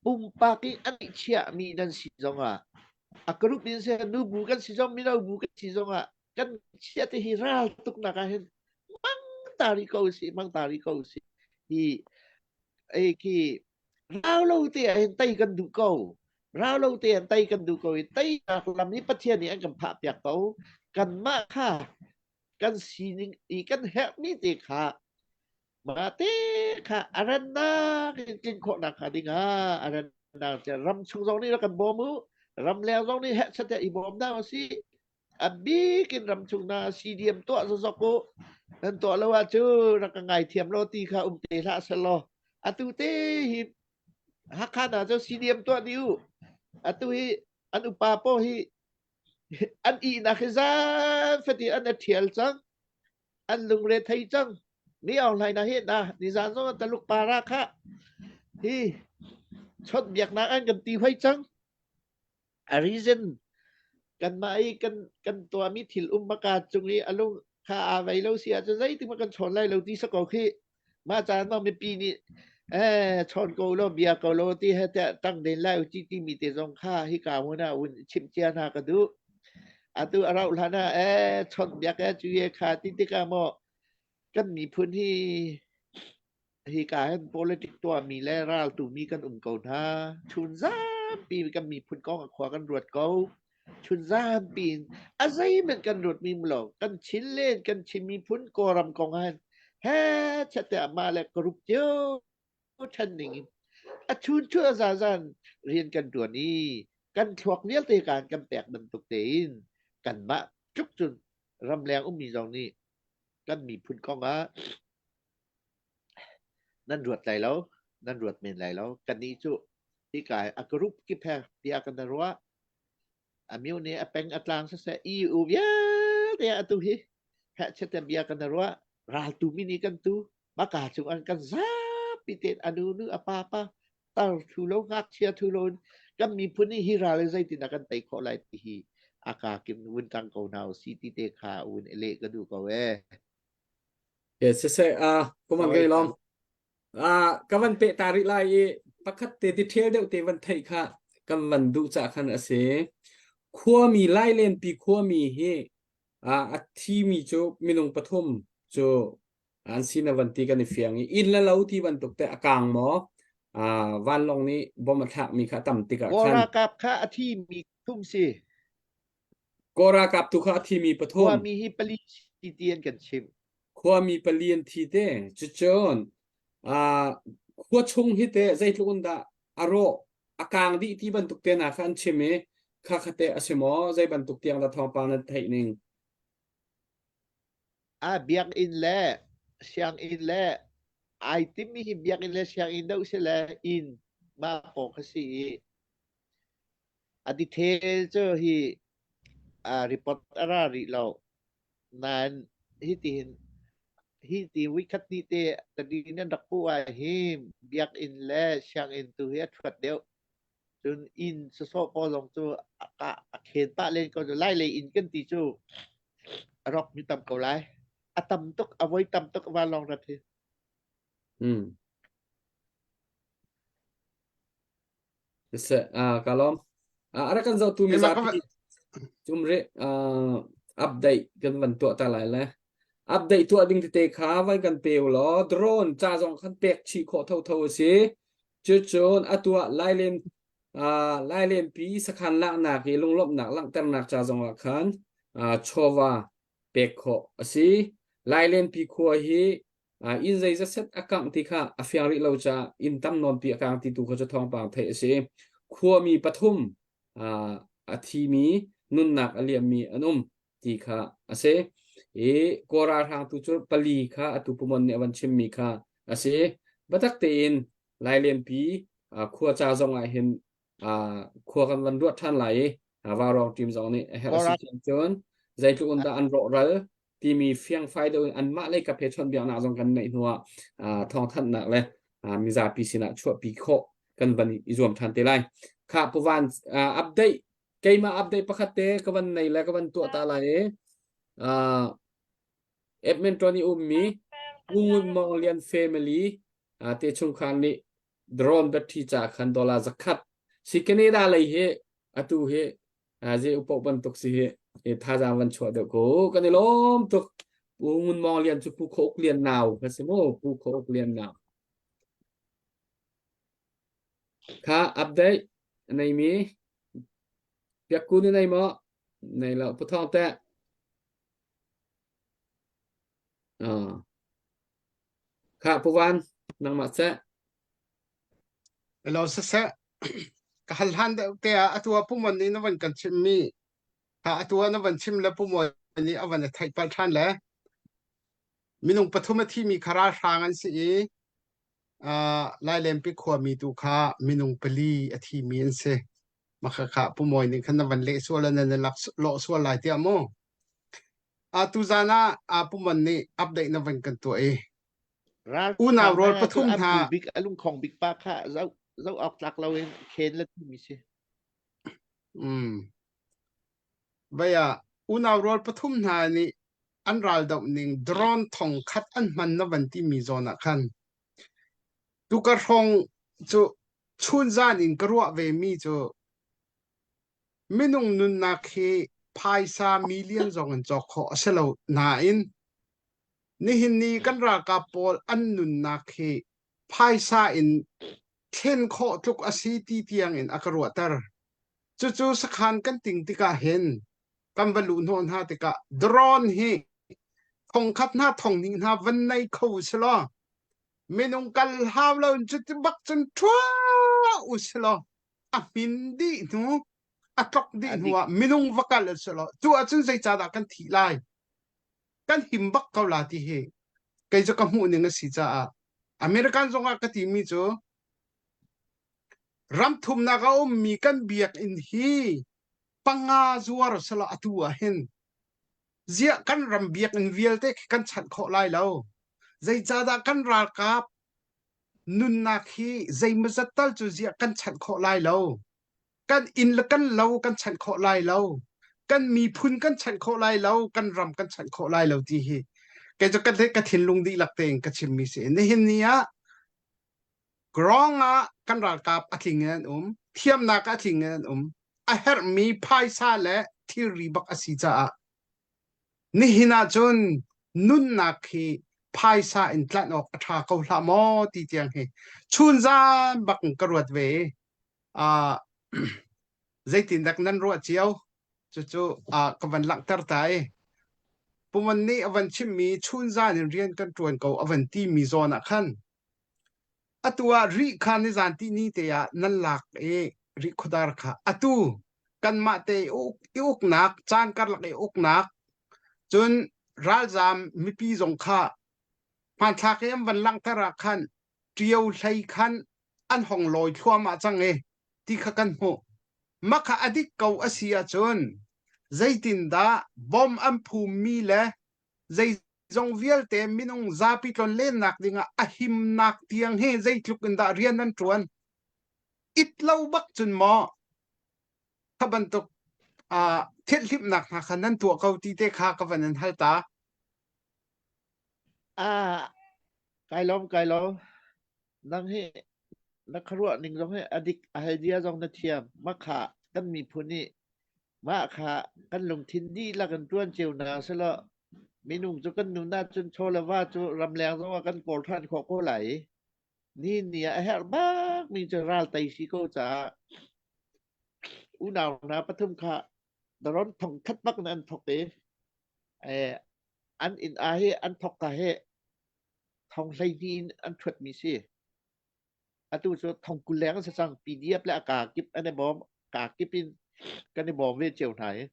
Speaker 6: pumpak i an i chiahmi nan si zong ah a group in seh nubu kan si zong mino bu kan si zong ah kan chia te hi ral tuknak ah hin mang tari ko si mang tari ko si hi ei khi Rau lo te ah hin tei kan duh ko. Rau lo te ah tei kan duh ko i teinak lam hi Pathian nih an kan phah piak ko. Kanmah kha kan sining i kan herhmi te kha mah te kha a rannak in tlin khawhnak hnga ding ah a rannak ram chung zong nih rak kan bawm u. Ram leng zong nih herh chat i bawm hna usih. A bik in ramchung na CDM tuah zawzawk u. Nan tuah lo ahcun rak ka ngaithiam lo ti kha um te hlah selaw. Atu te hi Hakha hna cu CDM tuah dih u. Atu hi an upa paw hi an ihnak hi zan fatin an i ṭhial cang. An lungre thei cang. Ni aung hlai na hi na nizan zong Taluk para kha hi chawnh biaknak an kan ti hoi cang. A reason kanmah i kan kan tuahmi thil um baka cung i a lung kha aa vei lo si ahcun zeitik hmanh kan chawn lai lo ti sako khi mah caan ah mipi nih eh chawn ko law bia ko law ti he tiah tang den lai u ti timi te zong kha hika hmun ah hun chimh cia hna ka duh. Atu a rauh hlan ah eh chawnh biak eh cu ye kha ti tikah maw kan miphun hi Hika hin politic tuahmi le raltumi kan um ko hna. Chun zampi kan miphun kong a khua kan ruat ko. Chun zampi in a zeihmanh kan ruatmi lo. Kan Chin len kan Chin miphun Kawlram kong ah hin he chet mah le ka rup cio ṭhen ning in a chun chun a zazan rian kan ṭuan i. Kan thluak vialte kan kan pek bantuk tein kanmah tluk cun ramleng ummi zong nih kan miphun kong ah nan ruat lai lo, nan ruat men lai lo. Kannih cu hika a group kip he bia kan ruah. A myu nih a peng a tlang siseh EU vialte atu hi hehchet bia kan ruah. Raltu mi nih kan tu maka cung an kan zapi tein a nu nu a pa pa tar thu lo ngakchia thu lo in kan miphun nih hi ral hi zeitin ah kan tei khawh lai ti hi a ka kim vun tang ko hna usi ti te kha vun i leh ka duh ko ee.
Speaker 5: Yes, siseh, ah, kuman
Speaker 6: Oi,
Speaker 5: kai lom. Ah, ka van pe ta rih lai i pakhat te ti ṭhial deuh te van theih kha kan van duh cah khan a si. Khuami Lailenpi khuami hi ah, a thimi cu minung pathum cu an si na van ti kan i fiang i inn le lo ti bantuk te a kang maw ah, vanlawng nih bom a thlakmi kha a tam tikah
Speaker 6: Kawl
Speaker 5: khan
Speaker 6: ralkap kha a thimi thum si.
Speaker 5: Kawl ralkap tu kha a thimi pathum.
Speaker 6: Khuami hi pali si ti an kan chimh.
Speaker 5: Khuami pali an thi te. Cucun ah khua chung hi te zeitluk in dah a rawh a kang dih ti bantuk te na kha an chim i kha kha te a si maw zei bantuk tiang dah thawngpang nan theih ning?
Speaker 6: Ah biakinn le sianginn le ai timmi hi biakinn le sianginn deuh si le inn mah kong kha si i A detail cu hi report a ra rih lo. Nain hitihin hi ti voikhat hnih te tadin an rak puh ah hin biakinn le sianginn tu hi a ṭhuat deuh. Cun inn sawsawh pawl zong cu a kah a khen pah len ko. Lai lei inn kan ti cu a rawk mi tam ko lai. A tam tuk, a voi tam tuk vanlawng rat hi.
Speaker 5: Hmm. Siseh, ah ka lawm. Ah, a rak kan zohtu
Speaker 4: Keimah ka
Speaker 5: mizapi cum rih ah, update kan van tuah ta lai le. Update tuah ding tete kha van kan pe u law drone ca zong khan pek chih khawh thotho a si. Cucun atu ah Lailen ah Lailenpi sakhan laknak i lunglawmhnak langhternak ca zong ah khan ah chawva pek khawh a si. Lailenpi khua hi inn zeizat set a kangh ti kha a fiang rih lo caah inn tam nawnpi a kang ti tu kha cu thawngpang theih a si. Khuami pathum a thimi nunnak a liammi an um ti kha a si. I Kawl ralhrang tu cu pali kha atu Pumon nih a van chimmi kha a si. Biatak tein Lailenpi khua ca zong ah hin khua kan van ruat ṭhan lai i Vaurawng team zong nih a herh a si cun zeitluk in dah an rawhral timi fiangfai deuh in anmah lei kap he chawnhbiaknak zong kan neih hnuah thawngthanhnak le mizapi sinah chuahpi khawh kan van i zuam ṭhan te lai. Kha Puvan update keimah update pakhat te ka van nei le ka van tuah ta lai i Edmonton i ummi Pu Ngun Mawng Lian family te chungkhar nih drone battery ca khan dollar zakhat si Canada lei hi atu hi ze upo bantuk si hi e thazaang van chuah deuh ko kan i lawm tuk Pu Ngun Mawng Lian cu Pu Kho Uk Lian nau ka si mu Pu Kho Uk Lian nau kha update nei mi piak ku ni nei maw nei lo pu thong te uh. Kha Pu Van, nangmah seh.
Speaker 4: Hello siseh ka hal hlan deuh te ah atu ah Pumon nih na van kan chimmi kha atu ah na van chim le Pumon nih a van i theih palh ṭhan le minung pathum a thimi kha ralhrang an si i uh, Lailenpi khuami tu kha minung pali a thimi an si. Maka kha Pumawi nih khan na van leh sual na na lak lawh sual lai tiah mu. Uh, tuzan ah uh, Pumon nih update na van kan tuah i unau
Speaker 6: Ralhrang
Speaker 4: rawl
Speaker 6: hna cu
Speaker 4: pathum
Speaker 6: an
Speaker 4: hna
Speaker 6: pu bik a lungkhong bik pa kha zoh zoh awk tlak loin khen le timi si.
Speaker 4: mm, vai ah unau rawl pathum hna nih an ral doh ning drone thong khat an hman na van timi zawn ah khan tukar hrawng cu chun zan in ka ruah ve mi cu Minung nunnak hi phaisa million zong in cawk khawh a si lo nain nihin ni kan ralkap pawl an nunnak hi phaisa in thlen khawh tluk a si ti tiang in a ka ruahter. Cucu sakhan kan ting tikah hin kan va luh hnawh hna tikah drone hi thongkhat hna thonghnih hna van nei kho usilaw minung kal hau lo in cuti bak cun ṭhua usilaw a hmin dih hnu. A tlok dih hnu ah minung va kal an si lo. Cu ahcun zeicahdah kan thih lai? Kan him bak ko la ti hi kei cu ka hmuh ning a si caah American zong ah ka timi cu ram thumnak a ummi kan biakinn hi panga zuar selaw atu ah hin ziah kan ram biakinn vialte khi kan chanh khawh lai lo. Zeicahdah kan ralkap nunnak hi zeimawzat tal cu ziah kan chanh khawh lai lo. Kan inn le kan lo kan chanh khawh lai lo. Kan miphun kan chanh khawh lai lo. Kan ram kan chanh khawh lai lo ti hi kei cu ka, ka thinlung dihlak tein ka chimmi si. Nihin ni ah Grong ah kan ralkap a tling in an um. Thiamnak a tling in an um. A herhmi phaisa le thilri bak a si caah Nihin ahcun nunnak hi phaisa in tlanh awk a ṭha ko hlah maw ti tiang hi chunzan bak in ka ruat ve i uh, zeitindak nan ruah cio cucu uh, ka van langhter ta i Puman nih a van chimmi chunzan in rian kan ṭuan ko a van timi zawn ah khan Atu ah rih kha nizan tihni te ah nan lak i rihkhuadar kha atu kanmah te i uknak caan karlak i uknak cun ralzaam mipi zong kha hmanthlak i an van langhter ah khan ṭio hlei khan an hong lawi thluahmah cang i ti kha kan hmuh. Mah kha a dik ko a si ahcun zeitindah bom an phummi le zei zong vialte minung zapi tlonlennak dingah a himnak tiang hi zeitluk in dah rian an ṭuan it lo bak cun maw kha bantuk uh, thilhlimnak hna kha nan tuah ko ti te kha ka van in hal ta
Speaker 6: Ah, kai lawm kai lawm. Nang hi na khuaruah ning zong hi adik a hal dia zong na thiam. Makha kan miphun nih Mah kha kan lungthin dihlak in ṭuan cio hna sehlaw minung cu kan nun ahcun chaw le va cu ramleng zongah kan kawl ṭhan khawh ko lai i nihin ni ah a herh bakmi cu ral tei si ko caah unau hna pathum kha daron thong khat bak in an thok i eh, an inn ah hi an thok ka hi thong 12 in an ṭhuatmi si. Atu cu thong 20 leng an si cang. PDF le a kaa kip an i bawm. Kaa kip in kan i bawm ve cio hna i.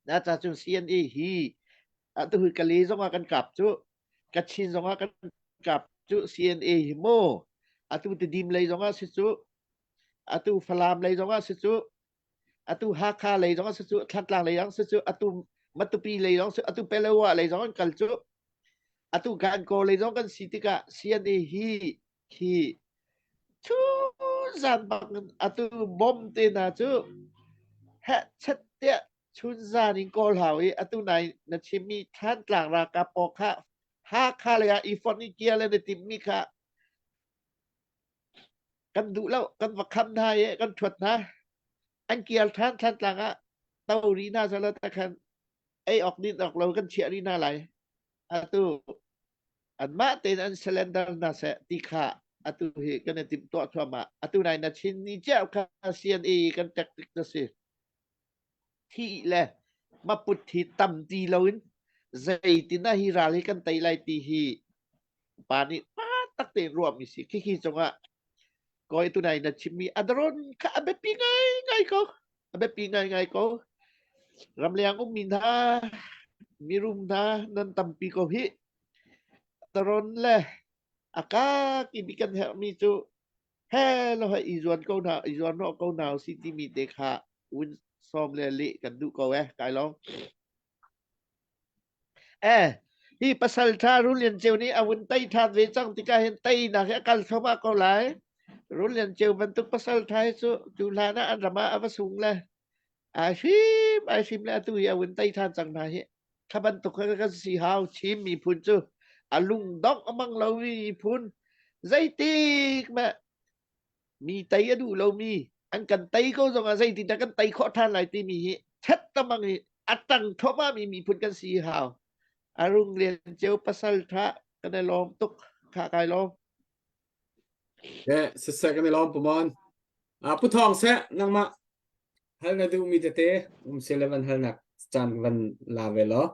Speaker 6: Na ca cun CNA hi atu hi Kale zong ah kan kap cu Kachin zong ah kan kap cu CNA hi mu atu Tidim lei zong ah si cu atu Falam lei zong ah si cu atu Hakha lei zong ah si cu Thantlang lei zong si cu atu Matupi lei zong si atu Palawa lei zong an kal cu Atu Gankaw lei zong kan si tikah CNA hi khi chunzan bak in atu bom te hna cu heh chet tiah chunzan in kawl hau i atu nai na chimmi Thantlang ralkap pawl kha Hakha lei ah i fonh i kia le na timmi kha kan duh lo kan va kham hna i kan ṭhuat hna an kial ṭhan Thantlang ah to rih hna selaw takhan ei awk din awk lo kan chiah rih hna lai atu anmah tein an surrender hna seh ti kha atu hi kan i timhtuah thluahmah atu nai na chin ni cio kha CNA kan tactic na si thi le maput hi tam ti loin zeitin ah hi ral hi kan tei lai ti hi pa nih pa tak tein ruahmi si khi khi cungah koi tunai na chimmi adron kha a biapi ngai ngai ko a biapi ngaingai ko. Ramleng ummi hna, mirum hna nan tampi ko hih. Taron le a kaki bik kan herhmi cu he lo he i zuan ko hna i zuan hnawh ko hna usih timi te kha un sawm le leh kan duh ko eh kai lawm. Eh, hi pasal ṭha Run Lian Ceu nih a vun tei ṭhan ve cang tikah hin teinak hi a kal thluahmah ko lai. Run Lian Ceu bantuk pasal ṭha hi cu cu hlan ah an ram ah a va sung le ai hrim ai hrim le atu hi a vun tei ṭhan cang hna hi. Kha bantuk kha kan si hau Chin miphun cu a lungdongh a mang lomi miphun zeitik mah mi tei a duh lomi an kan tei ko zongah zeitindah kan tei khawh ṭhan lai timi hi ṭhat tamang i a ṭang thluahmahmi miphun kan si hau a rung lian ceu pasal ṭha kan i lawm tuk kha kai lawm
Speaker 5: Eh, siseh kan i lawm pumon. Ah, pu thawng seh nangmah hal na duhmi tete um se le van halnak caan van la ve law.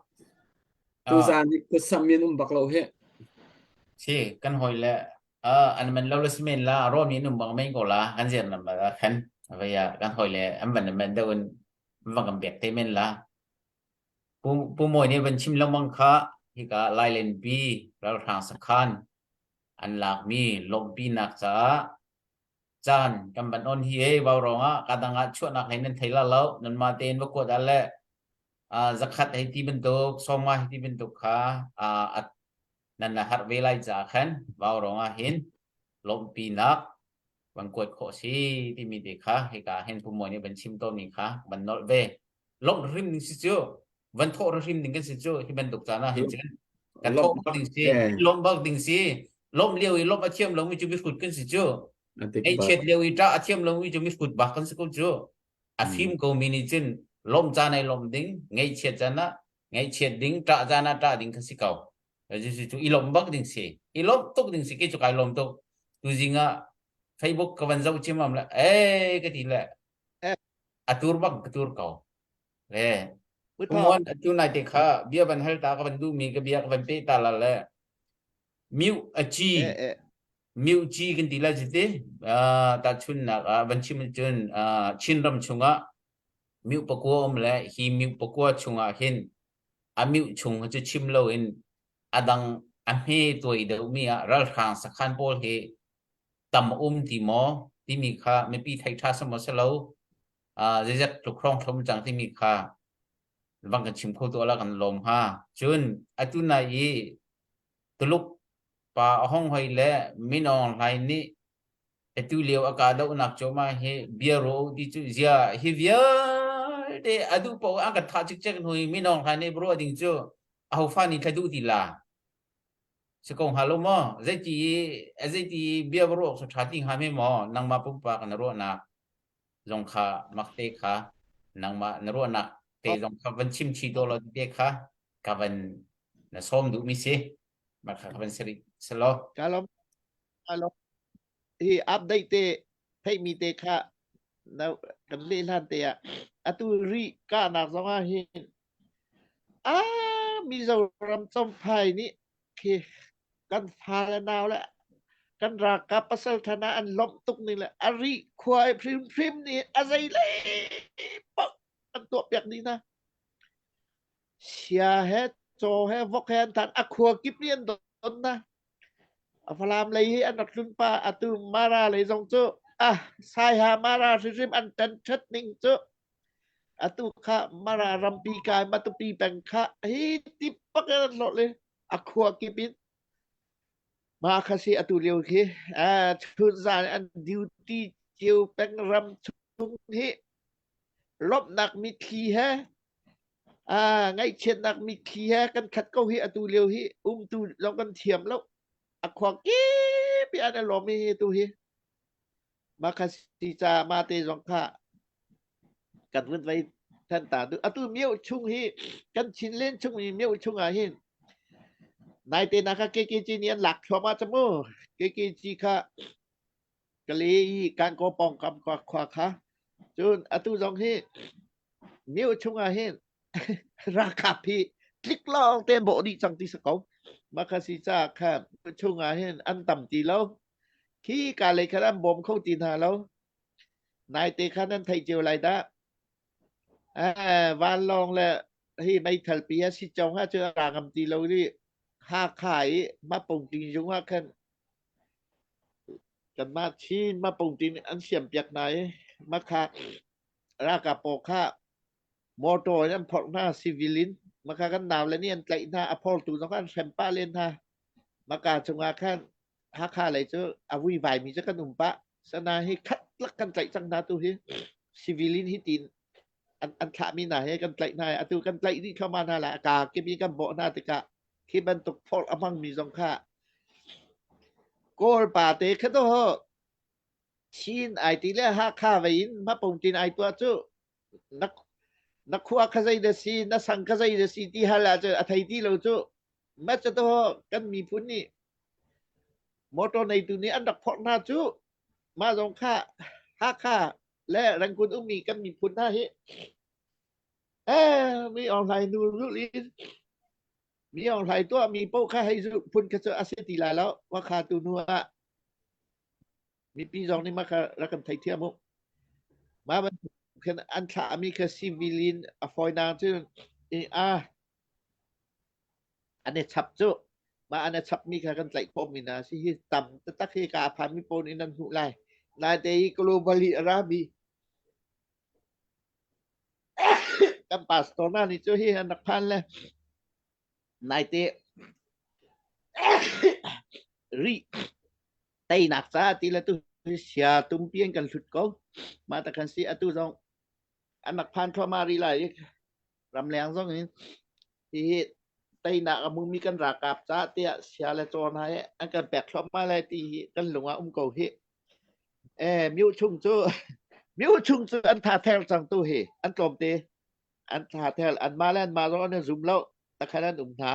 Speaker 5: Tuzaan hi kutsam in um bak lo hi.
Speaker 3: Si kan hoi le an man lo le si men la ro mi num bang men ko la kan zian lam ba khan. Vei ah kan hawi le an van man deuh in van kan pek te men la. Pu Pu Mawi nih van chim lengmang kha hika Lailenpi ralhrang sakhan an lakmi lawmhpinak caah caan kan van on hi e vaurawng ah kadang ah chuahnak hlei nan thei la lo nanmah tein va kuat ah le zakhat hei ti bantuk sawma hei ti bantuk kha nan la harh ve lai caah khan vaurawng ah hin lawmhpinak van kuat khawh si timi te kha hika hin Pu Mawi nih van chim tawnmi kha van nolh ve. Lawmh hrim ding si cu van thawh hrim ding kan si cu hi bantuk caan ah hin cun kan thawh bak ding si lawmh bak ding si lawmh lio i lawmh a thiam lomi cu mihrut kan si cu ngaihchiat lio i ṭah a thiam lomi cu mihrut bak kan si ko cu a fim ko mi nih cun lawmh caan ai lawmh ding ngaihchiat caan ah ngaihchiat ding ṭah caan ah ṭah ding kha si ko cu cu i lawmh bak ding si i lawmh tuk ding si kei cu kai lawm tuk tuzing ah Facebook ka van zoh cimam le eh ka ti le a tur bak ka tur ko le Pumuan atu nai te kha bia van hal ta ka van duh mi ka bia ka van pe ta la le miu a chi miu chi kan ti la jite ta chun nak ah van chim cun Chin ram chungah miu pakua um le hi miu pakua chungah hin a miu chung cu chim lo in adang a hme tuai deuh mi ah ralhrang sakhan pawl hi tam um ti maw timi kha mipi thei tha sa maw selo zeizat tluk hrawng thlum cang timi kha vang kan chim kho tu ala kan lawm ha cun atu nai i Tuluk pa a hong hoi le Min Aung Hlaing nih atu lio a ka dohnak cuahmah hi bia ro ti cu zia hi vialte a duh paoh an kan thah cikcek hnu i Min Aung Hlaing nih ruah ding cu aho fa nih thla duh ti la si ko hnga lo maw zeiti zeiti bia va ruah awk ṭha ti hnga me maw nangmah pumpak na ruahnak zong kha mak te kha nangmah na ruahnak te zong kha van chim chih to lo te kha ka van na sawm duh mi si mah kha ka van seri selo
Speaker 6: ka lom ka lom hi update te theihmi te kha na kan leh hlan te ah atu ri ka nak zong ah hin a Mizoram Champhai nih khi kan fa le nau le kan ralkap pasal thana an lawmh tuk ning le a ri khua i hrimhrim nih a zei lei paoh an tuah piak dih hna sia he caw he vok he an than a khua kip nih an don hna a Falam lei hi an rak tlun pa atu Mara lei zong cu ah Saiha Mara hrimhrim an tan ṭhat ning cu atu kha Mara rampi kai Matupi peng kha hi ti pak in an hlawh le a khua kip in mah kha si atu lio khi chun zan an duty cio peng ram chung hi lawmhnak mitthli he ngaihchiatnak mitthli he kan khat ko hi atu lio hi umtu zong kan thiam lo a khua kip hi an i lawm hi tu hi mah kha si ca mah te zong kha kan vun vei than ta du atu mio chung hi kan Chinland chung i mio chung ah hin naite na kha KKG nih an lak thluahmah cang mu KKG kha Kale i kan ko pawng kam khua khua kha cun atu zong hi mio chung ah hin ralkap hi tlik lawng te bawh dih cang ti si ko mah kha si ca kha chung ah hin an tam ti lo khi ka lei khan an bawm kho ti hna lo Naite kha nan theih cio lai dah. Eh, vanlawng le hi meithal pi a si cong ah cun a ra ngam ti lo i Hakha i Mapungting zung ah khan kanmah Chin Mapungting an siam piak hna i makha ralkap pawl kha motor in an phorh hna civil in makha kan nau le nih an tlaih hna a phortu zong kha an hrem pah len hna maka cungah khan Hakha lei cu a vuivai mi cu kan um pah. Sana hi khat lak kan tlaih cang hna tu hi. Civil in hi tin an, an thlahmi hna he kan tlaih hna i atu kan tlaih dih thluahmah hna lai. A ka kip in kan bawh hna tikah khi bantuk phorh a hmangmi zong kha Kawl pa te kha to Chin ai ti le Hakha vei in hmapung tin ai tuah cu na na khua kha zei da si na sang kha zei da si ti hal ah cun a thei ti lo cu Matchataw kan miphun nih motor neitu nih an rak phorh hna cu mah zong kha Hakha le Rangoon ummi kan miphun hna hi eh mi Aung Hlaing nu zulh in mi Aung Hlaing tuah mi paoh kha hei zulh phun kha cu a si ti lai lo wakha tu hnu ah mipi zong nih mah kha rak kan theithiam u. Mah bantuk khin an thlahmi kha civil in a fawinak cu i a an i chap cu. Mah an i chapmi kha kan tlaih khawhmi hna si hi tam taktak hi ka a phanmi pawl nih nan hmuh lai. Naite hi global hi a rami kan pastor hna nih cu hi an rak phan le naite rih teinak caah ti le tu sia tumpi an kan hlut ko. Mah ta khan si atu zong an rak phan thluahmah rih lai i ramleng zong in hihi teinak a hmumi kan ralkap caah tiah sia le caw hna hi an kan pek thluahmah lai ti hi kan lung ah um ko hi. Eh myu chung cu myu chung cu an tha ther cang tu hi an tlawm te an tha ther an mah le an mah zong an i zum lo takhan an um hna.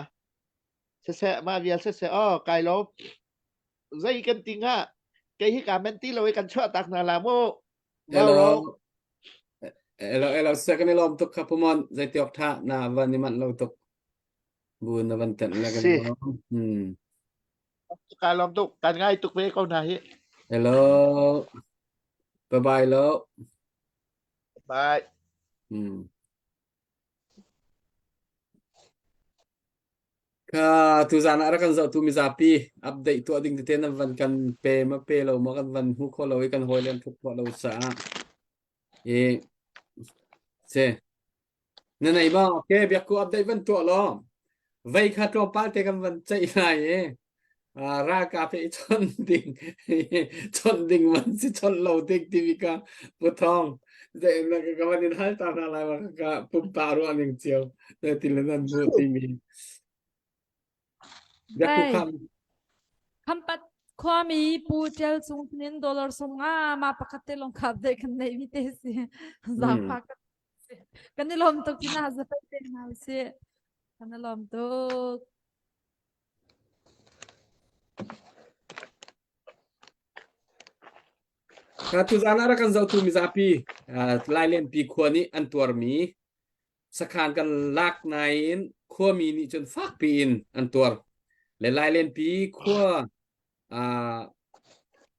Speaker 6: Siseh mah vial siseh aw kai lo zei kan ti hnga kei hi ka men ti lo i kan chuah tak hna la mu
Speaker 5: Hello. Hello, hello. Sa kan i lawm tuk kha pumon zei tiok tha na van i manh lo tuk. Bu na van tenh le kan
Speaker 6: Si.
Speaker 5: lawm. Hmm.
Speaker 6: Ka lawm tuk. Kan ngai tuk ve ko hna hi.
Speaker 5: Hello. Bye bye lo.
Speaker 6: Bye.
Speaker 5: Hmm. Kha tuzaan ah rak kan zohtu mizapi update tuah ding tete nan van kan pe ma pe lo ma kan van hmu kho lo i kan hawi le an thup khawh lo caah i se na nei ma okay biakku update van tuah law vei kha tlawmpal te kan van ceih lai i ralkap he i chawnh ding chawnh ding man si chawnh lo ding timi ka Pu Thawng zei na ka van in hal ta hna lai ma ka pumpak ruah ning cio ti le nan hmuh timi Biakku kham
Speaker 7: Khampat khuami Pu Ṭial Cung sinin dollar sum nga ma pakhat te lawng khap dei kan nei mi te si zaangfak kan i lawm tuk tina zafai te hna si kan i lawm tuk
Speaker 5: Tuzaan ah rak kan zohtu mizapi Lailenpi khua nih an tuarmi sakhan kan lak nain khuami nih cun fakpi in an tuar. Le Lailenpi khua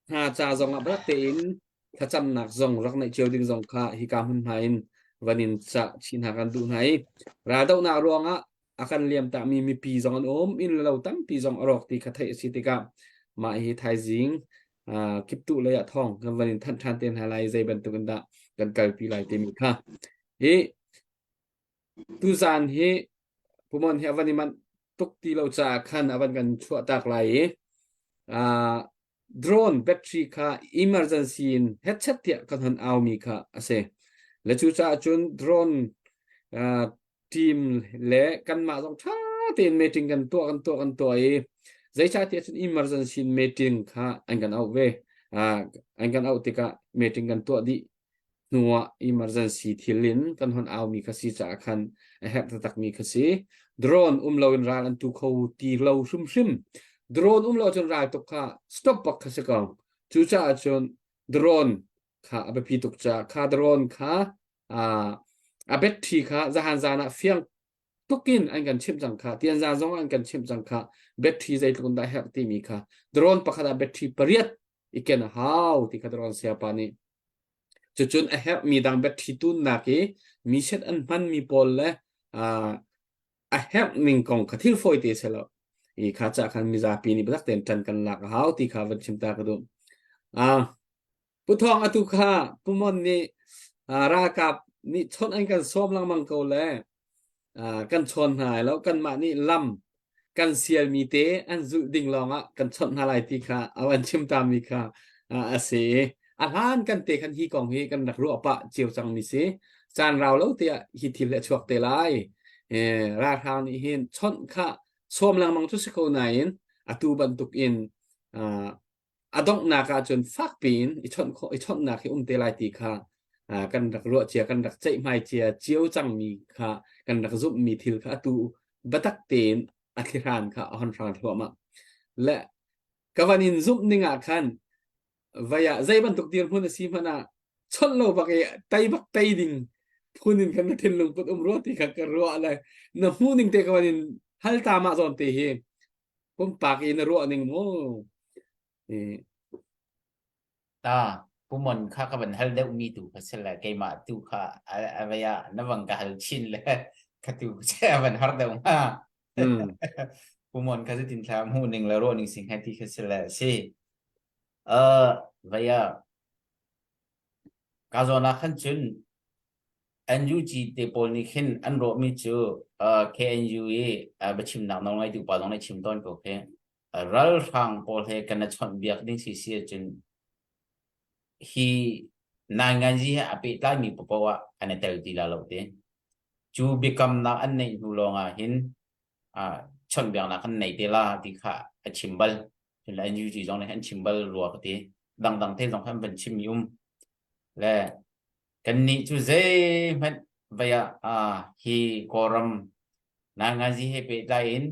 Speaker 5: hna ca zong ah biatak tein thlacamnak zong rak neih cio ding zong kha hika hmunhma in van in cah chih hna kan duh hna i raldohnak ruangah a kan liamtakmi mipi zong an um inn le lo tampi zong a rawk ti kha theih a si tikah mah hi thaizing kiptuh lei ah thawng kan van in thanh ṭhan te hna lai zei bantuk in dah kan kalpi lai timi kha hi tuzaan hi Pumon hi a van i manh tuk ti lo caah khan a van kan chuah tak lai i drone battery kha emergency in hetchet tiah kan hon aumi kha a si. Le cucaah cun drone uh, team le kanmah zong ṭha tein meeting kan tuah kan tuah kan tuah i zeicahtiah cun emergency meeting kha an kan auh ve. Uh, an kan auh tikah meeting kan tuah dih hnuah emergency thil in kan hon aumi kha si caah khan a herh taktakmi kha si. Drone um loin ral an tu kho ti lo hrimhrim. Drone um lo cun ral tuk kha stop bak kha si ko. Cucaah cun drone kha a biapi tuk caah kha drone kha a battery kha zahan zan ah fiang tukin an kan chimh cang kha tianza zong an kan chimh cang kha battery zeitluk in dah herh timi kha drone pakhat ah battery pariat i ken a hau ti kha drone sayapa nih Cucun a herhmi dang battery tunnak i mi set an hmanmi pawl le a herh ning kong kha thil fawi te si lo. I kha ca khan mizapi nih biatak tein ṭan kan lak a hau ti kha van chim ta ka duh. Uh, Pu Thawng atu kha Pu Mon nih ralkap nih chawnh an kan sawm lengmang ko le kan chawn hna lai lo kanmah nih lam kan sialmi te an zulh ding lawngah kan chawnh hna lai ti kha a van chim tami kha a si i a hlan kan te khan hi kong hi kan rak ruah pah cio cangmi si caan rau lo tiah hi thil hi a chuak te lai ralhrang nih hin chawnh kha sawm lengmang cu si ko nain atu bantuk in a donghnak ahcun fakpi in i chawnh khawh i chawnhnak hi um te lai ti kha kan rak ruah cia kan rak ceihmai cia cio cangmi kha kan rak zumhmi thil kha atu biatak tein a thlihran kha a hon hrang thluahmah le ka van in zumh ning ah khan vai ah zei bantuk dirhmun a si hmanh ah chawnh lo bak i tei bak tei ding phun in khan na thinlung put um rua ti kha ka ruah le na hmuh ning te ka van in hal ta mah zawn te hi Pumpak i na ruah ning mu.
Speaker 3: Ta. Pumon kha ka van hal deuh mi tu kha si le keimah tu kha a vei ah na vang ka hal chin le ka tu che a van har deuh hnga. Pumon kha zeitin thla hmuh ning le ruah ning sing hai ti kha si le si. Uh, vei ah ka zawn ah khan cun NUG te pawl nih khin an rawhmi cu uh, KNU i uh, biachimnak nawl ngeitu pa zong nih chim tawn ko khi ralhrang pawl he kan i chawnhbiak ding si si ahcun hi nainganzi he a pehtlaimi paoh ah an i tel ti la lo ti. Cu biakamnak an neih hnu lawng ah hin uh, chawnhbiaknak kan nei te la ti kha a chim bal. Cun le NUG zong nih an chim bal rua ka ti. Dangdang te zong kha an van chim mi um. Le Kannih cu zeihmanh vei ah hi Kawlram nainganzi he pehtlai in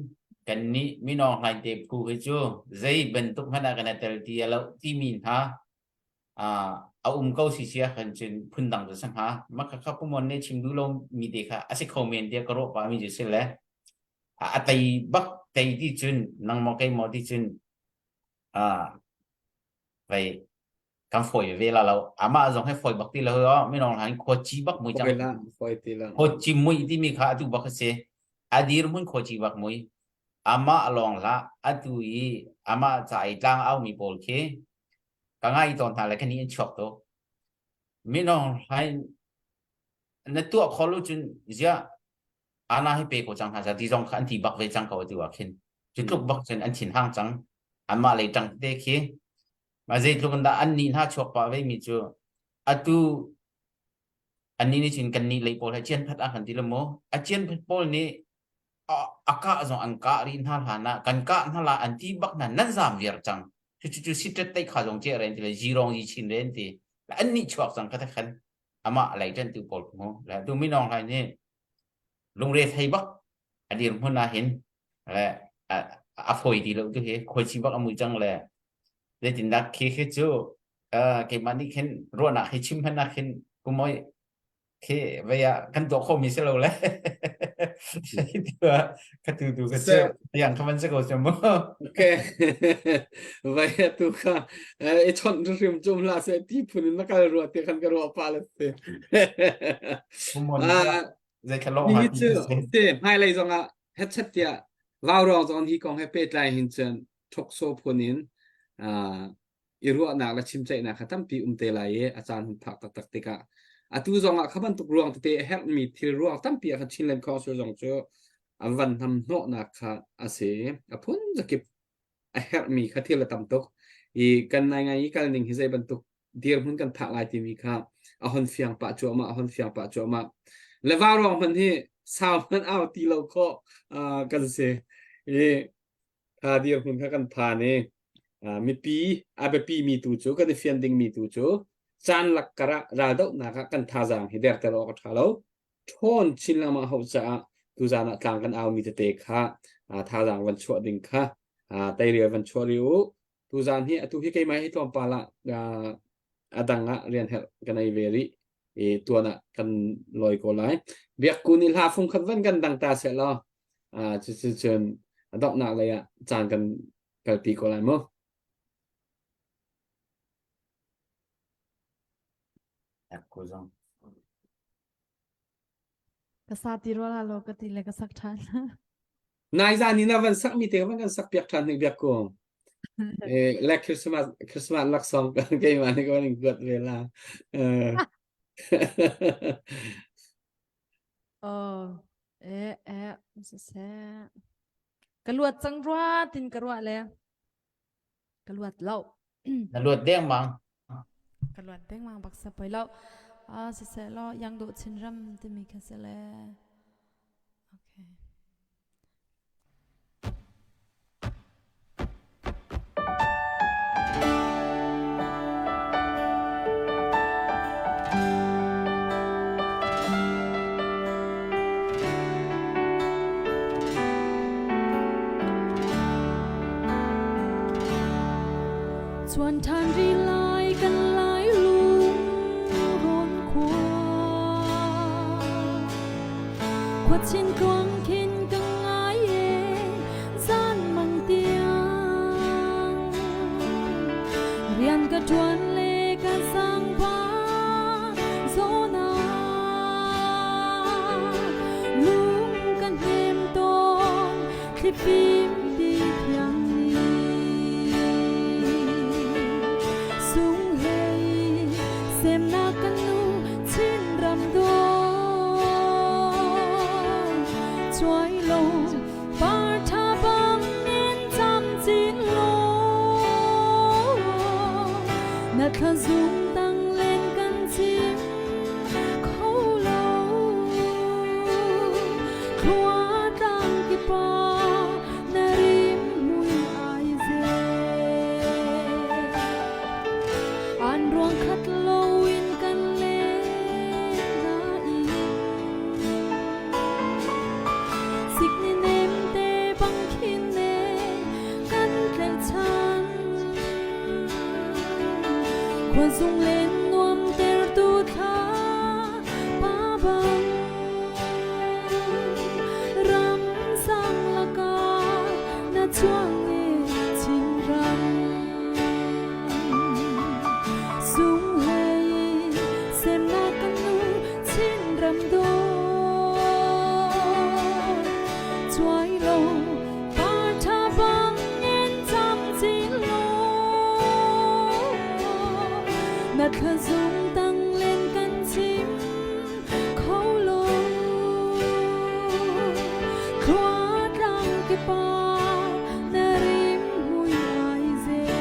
Speaker 3: kannih Min Aung Hlaing te phu hi cu zei bantuk hmanh ah kan i tel ti a lo timi hna a um ko si si ahkhan cun phundang cu si hnga. Mah khakha Pumon nih chim duh lomi te kha a si kho men tiah ka ruah pahmi cu si le a tei bak tei ti cun nang maw kei maw ti cun vei kan fawi ve la lo amah zong he fawi bak ti lo ho minong hlan khuaci bak mui cang
Speaker 5: fawi ti lo
Speaker 3: khuaci mui timi kha atu bak si a dir mun khuaci bak mui amah lawng hlah atu i amah ca i tlang au mi pawl khi ka ngai tawn hna le kani an chuak to minong hlain na tuah kho lo cun zia ana hi pe ko cang hna ti zong kha an ti bak ve cang ko atu ah khin cu tluk bak cun an thin hang cang anmah lei tang te khi Ma zeitluk in dah annih hna chuak pah ve mi cu atu annih nih cun kannih lei pawl he chianphat ah kan ti lo maw? A chianphat pawl nih a kah zong an kah rih hna hlan ah kan kah hna la an ti bak hna nan zaam viar cang. Cucu cu sitret tei kha zong ceh ren ti le zirong yi chin ren ti. Annih chuak cang kha khan amah lei ṭantu pawl mu. Le tu minong hlai nih lungre thei bak a dirhmun ah hin le a fawi ti lo tu hi khuaici bak a mui cang le zeitindah khi khi cu keimah nih khin ruahnak hi chim hmanh ah khin kumoi khi vei ah kan tuah khomi si lo le ka tu tu ka cu yang kha man si ko cu mu
Speaker 5: okay vai tu kha i chon hrim cum la se ti phun in na kal ruah te khan ka ruah pa le se
Speaker 3: Zeitlawng
Speaker 5: Hi cu te hmailei zongah hetchet tiah vaurawng zong hi kong he pehtlai hin cun thokso phun in i ruahnak le chimceihnak kha tampi um te lai i a caan hun phak taktak tikah atu zongah kha bantuk ruang tete a herhmi thil ruang tampi ah khan Chinland Council zong cu a van hnam hnawhnak kha a si a phun zakip a herhmi kha thil a tam tuk i kan nai ngai i kal ning hi zei bantuk dirhmun kan phak lai timi kha a hon fiang pah cuahmah a hon fiang pah cuahmah le vaurawng hmanh hi sau hmanh au ti lo khawh kan si i kha dirhmun kha kan phan i mipi a biapi mi tu cu kan i fian ding mi tu cu caan lak karah raldohnak ah kan thazaang hi derter awk a ṭha lo ṭhawn chin lengmang hauh caah tuzaan ah tlang kan au mi tete kha thazaang van chuah ding kha teirial van chuah rih u Tuzaan hi atu hi keimah hi tlawmpal ah a dang ah rian herh ka nei ve rih i tuan ah kan lawi ko lai. Biakku nih hla fung khat van kan dang ta seh law cucu cun a donghnak lei ah caan kan kalpi ko lai mu.
Speaker 3: Biakku zong.
Speaker 7: Ka sa ti rua la lo ka ti le ka sak ṭhan.
Speaker 5: Nai zan ni na van sak mi te van kan sak piak ṭhan ning biak ko. Eh, le Christmas Christmas laksawng keimah nih ka van in kuat ve la. Eh.
Speaker 7: Oh, eh eh siseh. Ka luat cang rua tin ka ruah le. Ka luat lo.
Speaker 3: Na luat dengmang.
Speaker 7: Ka luat dengmang bak sa poi lo. Ah siseh law yang dawh Chinram timi kha si le. Okay. Chuan ṭhan rih lai kan lai lungrawn khua Khuachin tluang khin ka ngai e zan mang tiang Rian ka ṭuan le ka zam.
Speaker 1: Thlifim ti thiang nih sunghlei semnak kan nu Chinram dawt chuai lo par tha bang in camcin law na thla zung tang len kan chim kho lo Khua tlang kipa na rim mui ai zel An ruang khat lo in kan len na i Sikni nem te bang khin ne kan tlaihchan Khua zung len nuam ter tu thla pa bang Ram sang lakah na chuang e Chinram Sunghlei semnak kan nu Chinram dawt Chuai lo par tha bang in camcin law Na thla zung tang len kan chim kho lo Khua tlang kipa na rim mui ai zel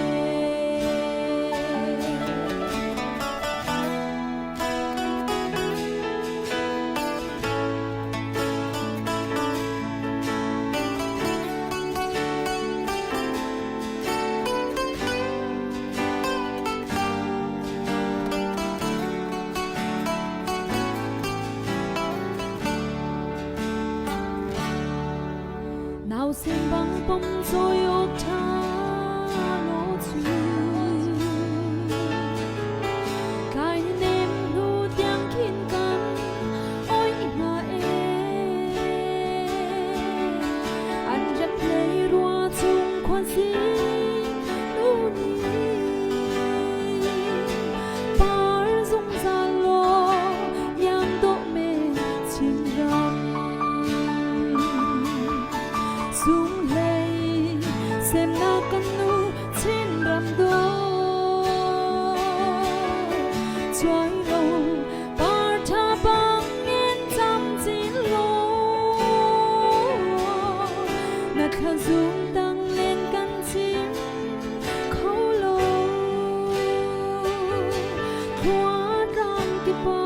Speaker 1: Nausen bang pom cawi awk ṭha lo cu Tlai ni nem hnu tiang khin kan oi hnga e An rep hlei rua chung khuazing nu nih Par zungzal law iang dawh men Chinram Sunghlei semnak kan nu Chinram dawt Chuai lo par ṭha bang in camcin law Na thla zung tang len kan chim kho lo Khua tlang kipa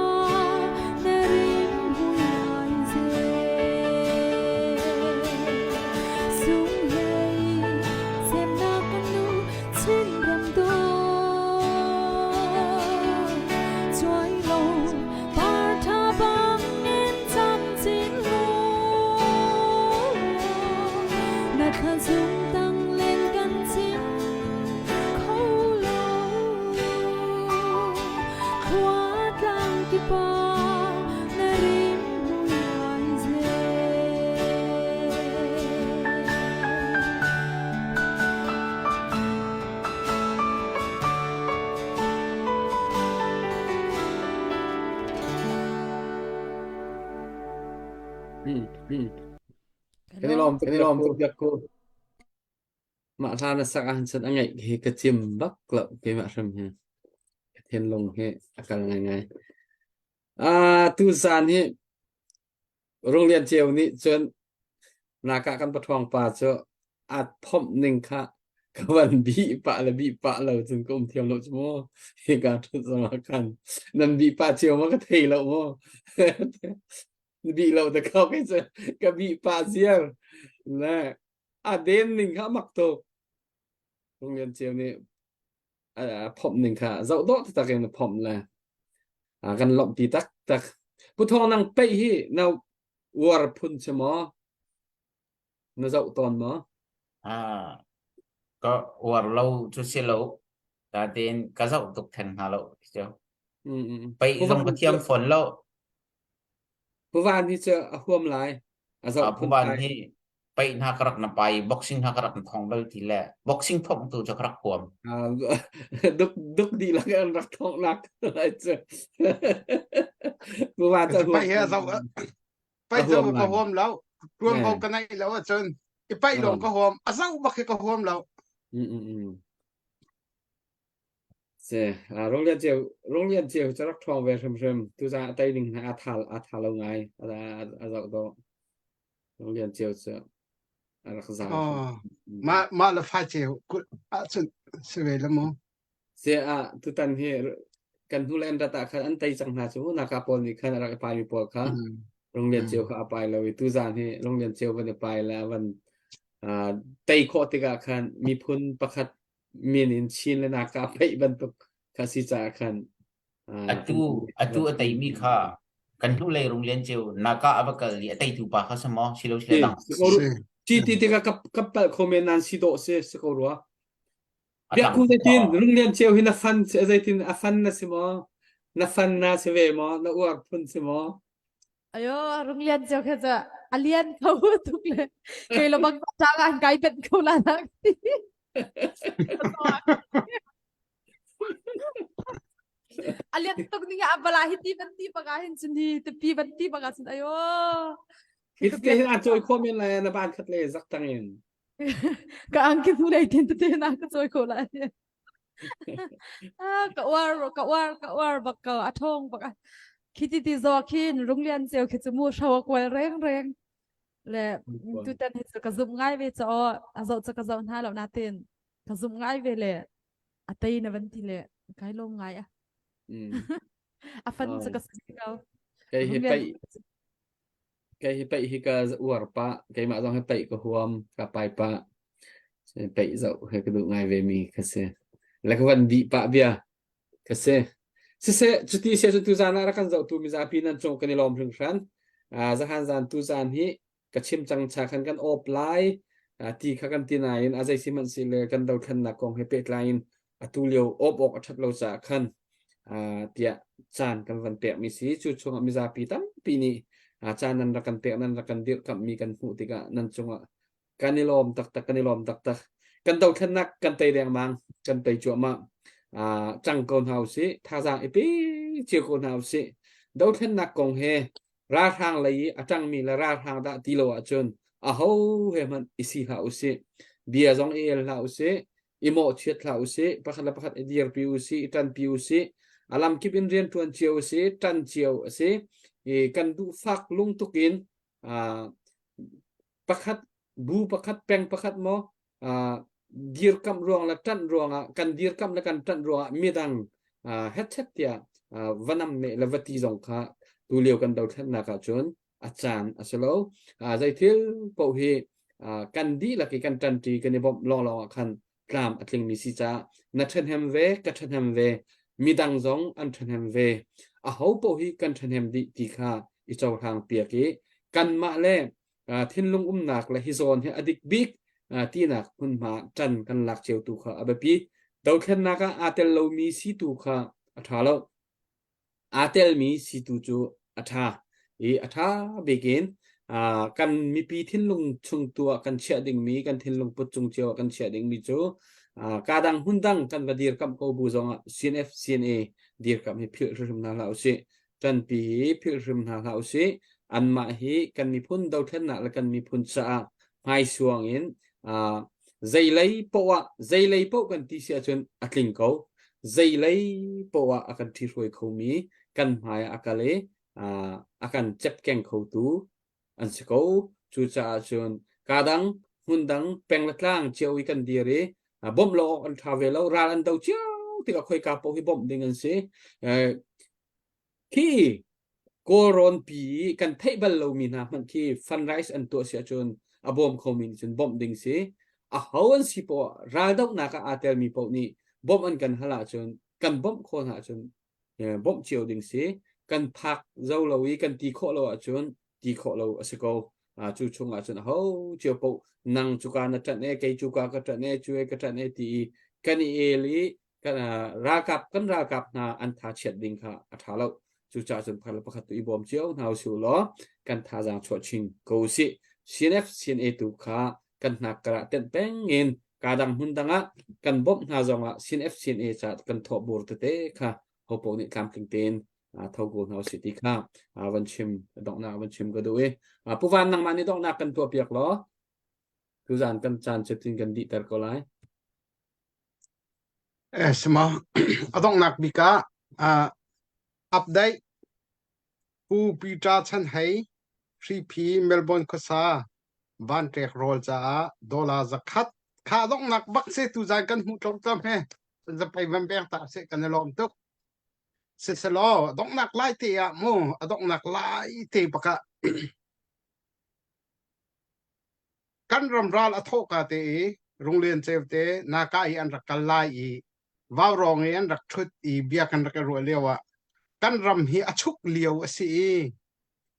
Speaker 1: na rim mui ai zel Sunghlei semnak kan nu Chinram dawt Chuai lo par tha bang in camcin law Na thla zung tang len kan chim kho lo Khua tlang kipa na rim mui ai zel
Speaker 5: Kan i lawm tuk, kan i lawm tuk Biakku. Mah hla na sak ahhin cun a ngaih hi ka cim bak lo keimah hrim hi. Ka thinlung hi a kal ngaingai. Ah, tuzaan hi Runglian Ceu nih cun naka kan paṭhuang pa cu aa phomh ning kha ka van bih pah le bih pah lo cun ka um thiam lo cu mu. Hika ṭhut zong ah khan nan bih pah cio ma ka thei lo mu. Bih lo ta ko kei cu ka bih pah ziar. Le a den ning kha mak tuk. Runglian Ceu nih a phomh ning kha zoh dawh taktak in a phomh le kan lawmhpi taktak. Pu Thawng nang peih hi na uar phun si maw? Na zoh tawn maw?
Speaker 3: Ah, ka uar lo cu si lo. Natein ka zoh tuk theng hna lo cu. Peih zong ka thiam fawn lo.
Speaker 5: Pu Van hi cu a huam lai. A zoh
Speaker 3: Pu Van hi paih hna ka rak na pai boxing hna ka rak na thong bal ti le boxing thong tu cu ka rak huam.
Speaker 5: Duk duk dihlak an rak thong nak lai cu. Pu Van cu
Speaker 4: Paih he zoh paih zoh ka huam lo. Tuan ko ka naih lo ahcun. I paih lawng ka huam. A zoh bak hi ka huam lo.
Speaker 5: Mm mm mm. Se, a rong lian ceu rong lian ceu cu rak ṭhawng ve hrimhrim. Tuzaan a tei ning hna a tha a tha lo ngai. A a a zoh dawh. Rong lian ceu cu a rak za.
Speaker 4: Oh, mah mah le fa ceu kut ahcun si ve la mu.
Speaker 5: Se a tutan hi kan hnu le an rat ah khan an tei cang hna cu naka pawl nih khan a rak i paimi pawl kha Rong lian ceu kha a pai lo i tuzaan hi Rong lian ceu van i pai le a van tei khawh tikah khan miphun pakhat min in Chin le Naka peih bantuk kha si caah khan
Speaker 3: atu atu a teimi kha kan hnulei rung lian ceu naka a va kal i a teitu pa kha si maw silo sile dang
Speaker 5: si ti tikah ka ka palh kho men nan si dawh si si ko rua Biak ku zeitin rung lian ceu hi na fan zeitin a fan na si maw na fan na si ve maw na uar phun si maw
Speaker 7: Ayo rung lian ceu kha cu a lian kho tuk le kei lo bang tang an kai bet ko la na ti. A lian tuk ning a bala hi ti ban ti baka hin cun hi tipi ban ti baka cun ayo.
Speaker 5: Hi te hin a cawi kho men lai na ban khat le zak tang in.
Speaker 7: Ka angki hnu lei tin te na ka cawi kho lai. Ah, ka uar ka uar ka uar bak ko a thong bak khi ti ti zo khin runglian ceu khi chu mu hro kual reng reng le tutan hi chu ka zum ngai ve cho a zo chu ka zo hna lo na tin ka zum ngai ve le a tei na van ti le kai lom ngai a a fan chu ka si ko
Speaker 5: kei hi pai Kei hi peih hi ka uar pah. Keimah zong hi peih ka huam, ka pai pah. Peih zoh hi ka duh ngai ve mi ka si. Le ka van bih pah bia ka si. Siseh, cuti sia cu tuzaan ah rak kan zohtu mizapi nan cung kan i lawm hringhran. Uh, zahan zan tuzaan hi ka chim cang cha khan kan awp lai uh, ti kha kan ti nain a zei si hmanh si le kan dothlennak kong he pehtlai in atu lio awp awk a ṭhat lo caah khan tiah caan kan van pekmi si. Cu chungah mizapi tampi nih caan nan rak kan pek nan rak kan dirhkamhmi kan hmuh tikah nan cungah kan i lawm taktak kan i lawm taktak. Kan dothlennak kan tei dengmang kan tei cuahmah. Cang ko hna usih thazaang i pe cio ko hna usih. Dothlennak kong he ralhrang lei i a ṭangmi le ralhrang dah ti lo ahcun aho he hmanh i si hlah usih. Bia zong i el hlah usih i mawhchiat hlah usih, pakhat le pakhat i dirpi usih, i ṭanpi usih, a lamkip in rianṭuan cio usih, ṭan cio a si. I kan duhfak lungtuk in pakhat bu pakhat peng pakhat maw dirkamh ruang le ṭanh ruangah kan dirkamh le kan ṭanh ruangah midang hetchet tiah va namneh le va ti zong kha tulio kan dothlennak ahcun a caan a si lo. Zeithil paoh hi kan dihlak i kan ṭanṭi kan i bawmh lawnglawng ah khan tlam a tlingmi si caah na ṭhahnem ve ka ṭhahnem ve midang zong an ṭhahnem ve aho paoh hi kan ṭhahnem dih ti kha i cohlang piak i kanmah le thinlung umnak le hi zawn hi a dik bik tinak hmunhma ṭan kan lak cio tu kha a biapi dothlennak ah aa tel lomi si tu kha a ṭha lo Aa telmi situ cu a ṭha i a ṭha bik in kan mipi thinlung chung tu ah kan chiah dingmi kan thinlung put cung cio ah kan chiah dingmi cu kaa dang hmun dang kan va dirkamh ko bu zongah CNF CNA dirkamh hi philh hrimhrim hna hlah usih. Ṭanpi hi philh hrim hna hlah usih. Anmah hi kan miphun dothlennak le kan miphun caah hmaisuang in zeilei poah ah zeilei poah kan ti si ahcun a tling ko zeilei poah ah a kan ṭhihruai khomi kan hmai ah a kal i a kan cepkeng khotu an si ko cucaah cun kaa dang hmun dang peng le tlang cio i kan dir i bawmh lo awk an ṭha ve lo ral an do cio tikah khoika paoh hi bawmh ding an si Khi Kawlrawnpi i kan theih bal lomi hna hmanh khi fundraise an tuah si ahcun a bawm khomi nih cun bawmh ding si. Aho an si poah raldohnak ah aa telmi paoh nih bawmh an kan hal ahcun kan bawmh khawh hna ahcun bawmh cio ding si. Kan phak zo lo i kan ti khawh lo ahcun ti khawh lo a si ko. Cu chung ahcun aho cio paoh nang cuka na ṭanh e kei cuka ka ṭanh e cu e ka ṭanh e ti i kan i el i kan ralkap kan ralkap hna an tha chiat ding kha a tha lo cucaah cun pakhat le pakhat tu i bawm cio hna usih law kan thazaang chuah chin ko usih CNF CNA tu kha kan hnak karah tenh peng in ka dang hmun dang ah kan bawmh hna zong ah CNF CNA ca kan thawh bur tete kha hopo nih tlamtling tein tho ko hna usih ti kha van chim donghnak van chim ka duh i puvan nangmah nih donghnak kan tuah piak law. Tuzan kan caan cu tin kan dihter ko lai.
Speaker 4: Eh, sama a donghnak bik ah uh, update Pu Peter Chan Hei Hriphi Melbourne khuasa vanṭek rawl caah dollar 100 kha donghnak bak se tuzan kan hmuh tlawmtlawm he zapei van pek ta se kan i lawm tuk. Siselaw donghnak lai te ah mu a donghnak lai te bak ah kan ram ral a thawhka te i Runglian Ceu te Naka i an rak kal lai i Vaurawng i an rak ṭhut i bia kan rak i ruah lio ah kan ram hi a chuk lio a si i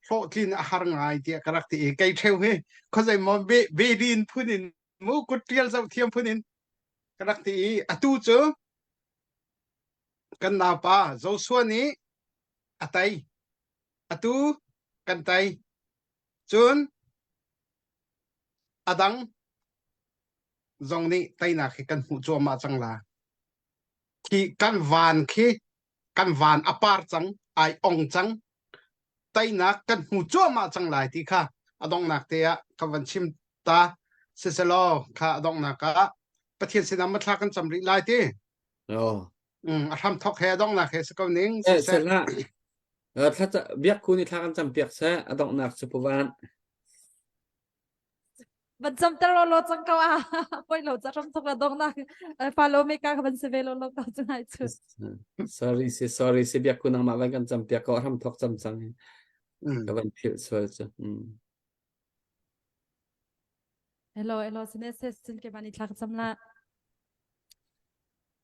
Speaker 4: hlawhtlin a har ngai tiah ka rak ti i kei ṭheu hi khuazei maw bedin phun in mu kut ṭial zoh thiam phun in ka rak ti i atu cu kan naupa Joshua nih a tei atu kan tei cun a dang zong nih teinak hi kan hmuh cuahmah cang la khi kan van khi kan van a par cang ai ong cang teinak kan hmu cuahmah cang lai ti kha a donghnak te ah ka van chim ta siselaw kha a donghnak ah Pathian sinah mathla kan cam rih lai ti
Speaker 5: Oh.
Speaker 4: Mm, a hram thok he a donghnak he si ko ning
Speaker 5: Eh,
Speaker 4: siseh
Speaker 5: sehlah. Eh, thla biak khu ni thla kan cam piak seh a donghnak cu puvan.
Speaker 7: Van cam ter lo lo cang ko a poi lo ca ram thok la dong nak follow me ka van se ve lo lo ko chu nai chu.
Speaker 5: Sorry si sorry si biak khu nangmah van kan cam piak ko hram thok cam cang. Ka van philh sual cu. Mm.
Speaker 7: Hello hello sine se sin ke bani thla ka cam la.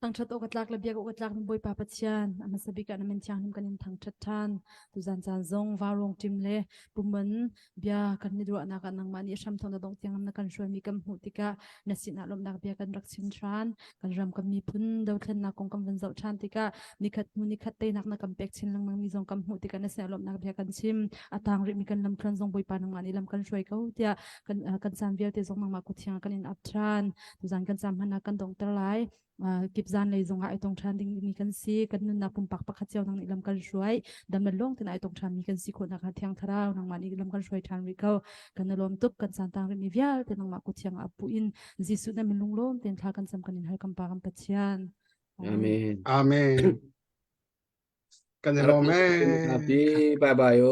Speaker 7: Thangṭhat awk a tlak le biak awk a tlakmi Bawipa Pathian, a hmasa bik ah na min thianghlim kan in thangṭhat ṭhan. Tuzan caan zong vaurawng ṭim le puman bia kan i ruahnak ah nangmah nih hramthawk na dongh tiang na kan hruaimi kan hmuh tikah na sinah lawmhnak bia kan rak chim ṭhan. Kan ram kan miphun dothlennak kong kan van zoh ṭhan tikah nikhat hnu nikhat teinak na kan pek chin lengmangmi zong kan hmuh tikah na sinah lawmhnak bia kan chim. A tang rihmi kan lamthluan zong Bawipa nangmah nih lam kan hruai ko tiah kan kan caan vialte zong nangmah kut thiang ah kan in ap ṭhan. Tuzan kan cam hmanh ah kan donghter lai. Kip zan lei zongah ai tong ṭhan dingmi kan si. Kan nunnak pumpak pakhat cio nang nih lam kan hruai. Dam le lawng tein ai tong ṭhanmi kan si khawh nakhnga Thiang Thlarau nangmah nih lam kan hruai ṭhan rih ko. Kan i lawm tuk. Kan caan tang rihmi vialte nangmah kut thiang ah pu in Jesuh na min lunglawm tein thla kan cam kan in hal kan Pa kan Pathian.
Speaker 5: Amen.
Speaker 4: Amen. Kan i lawm ee.
Speaker 5: Bye bye.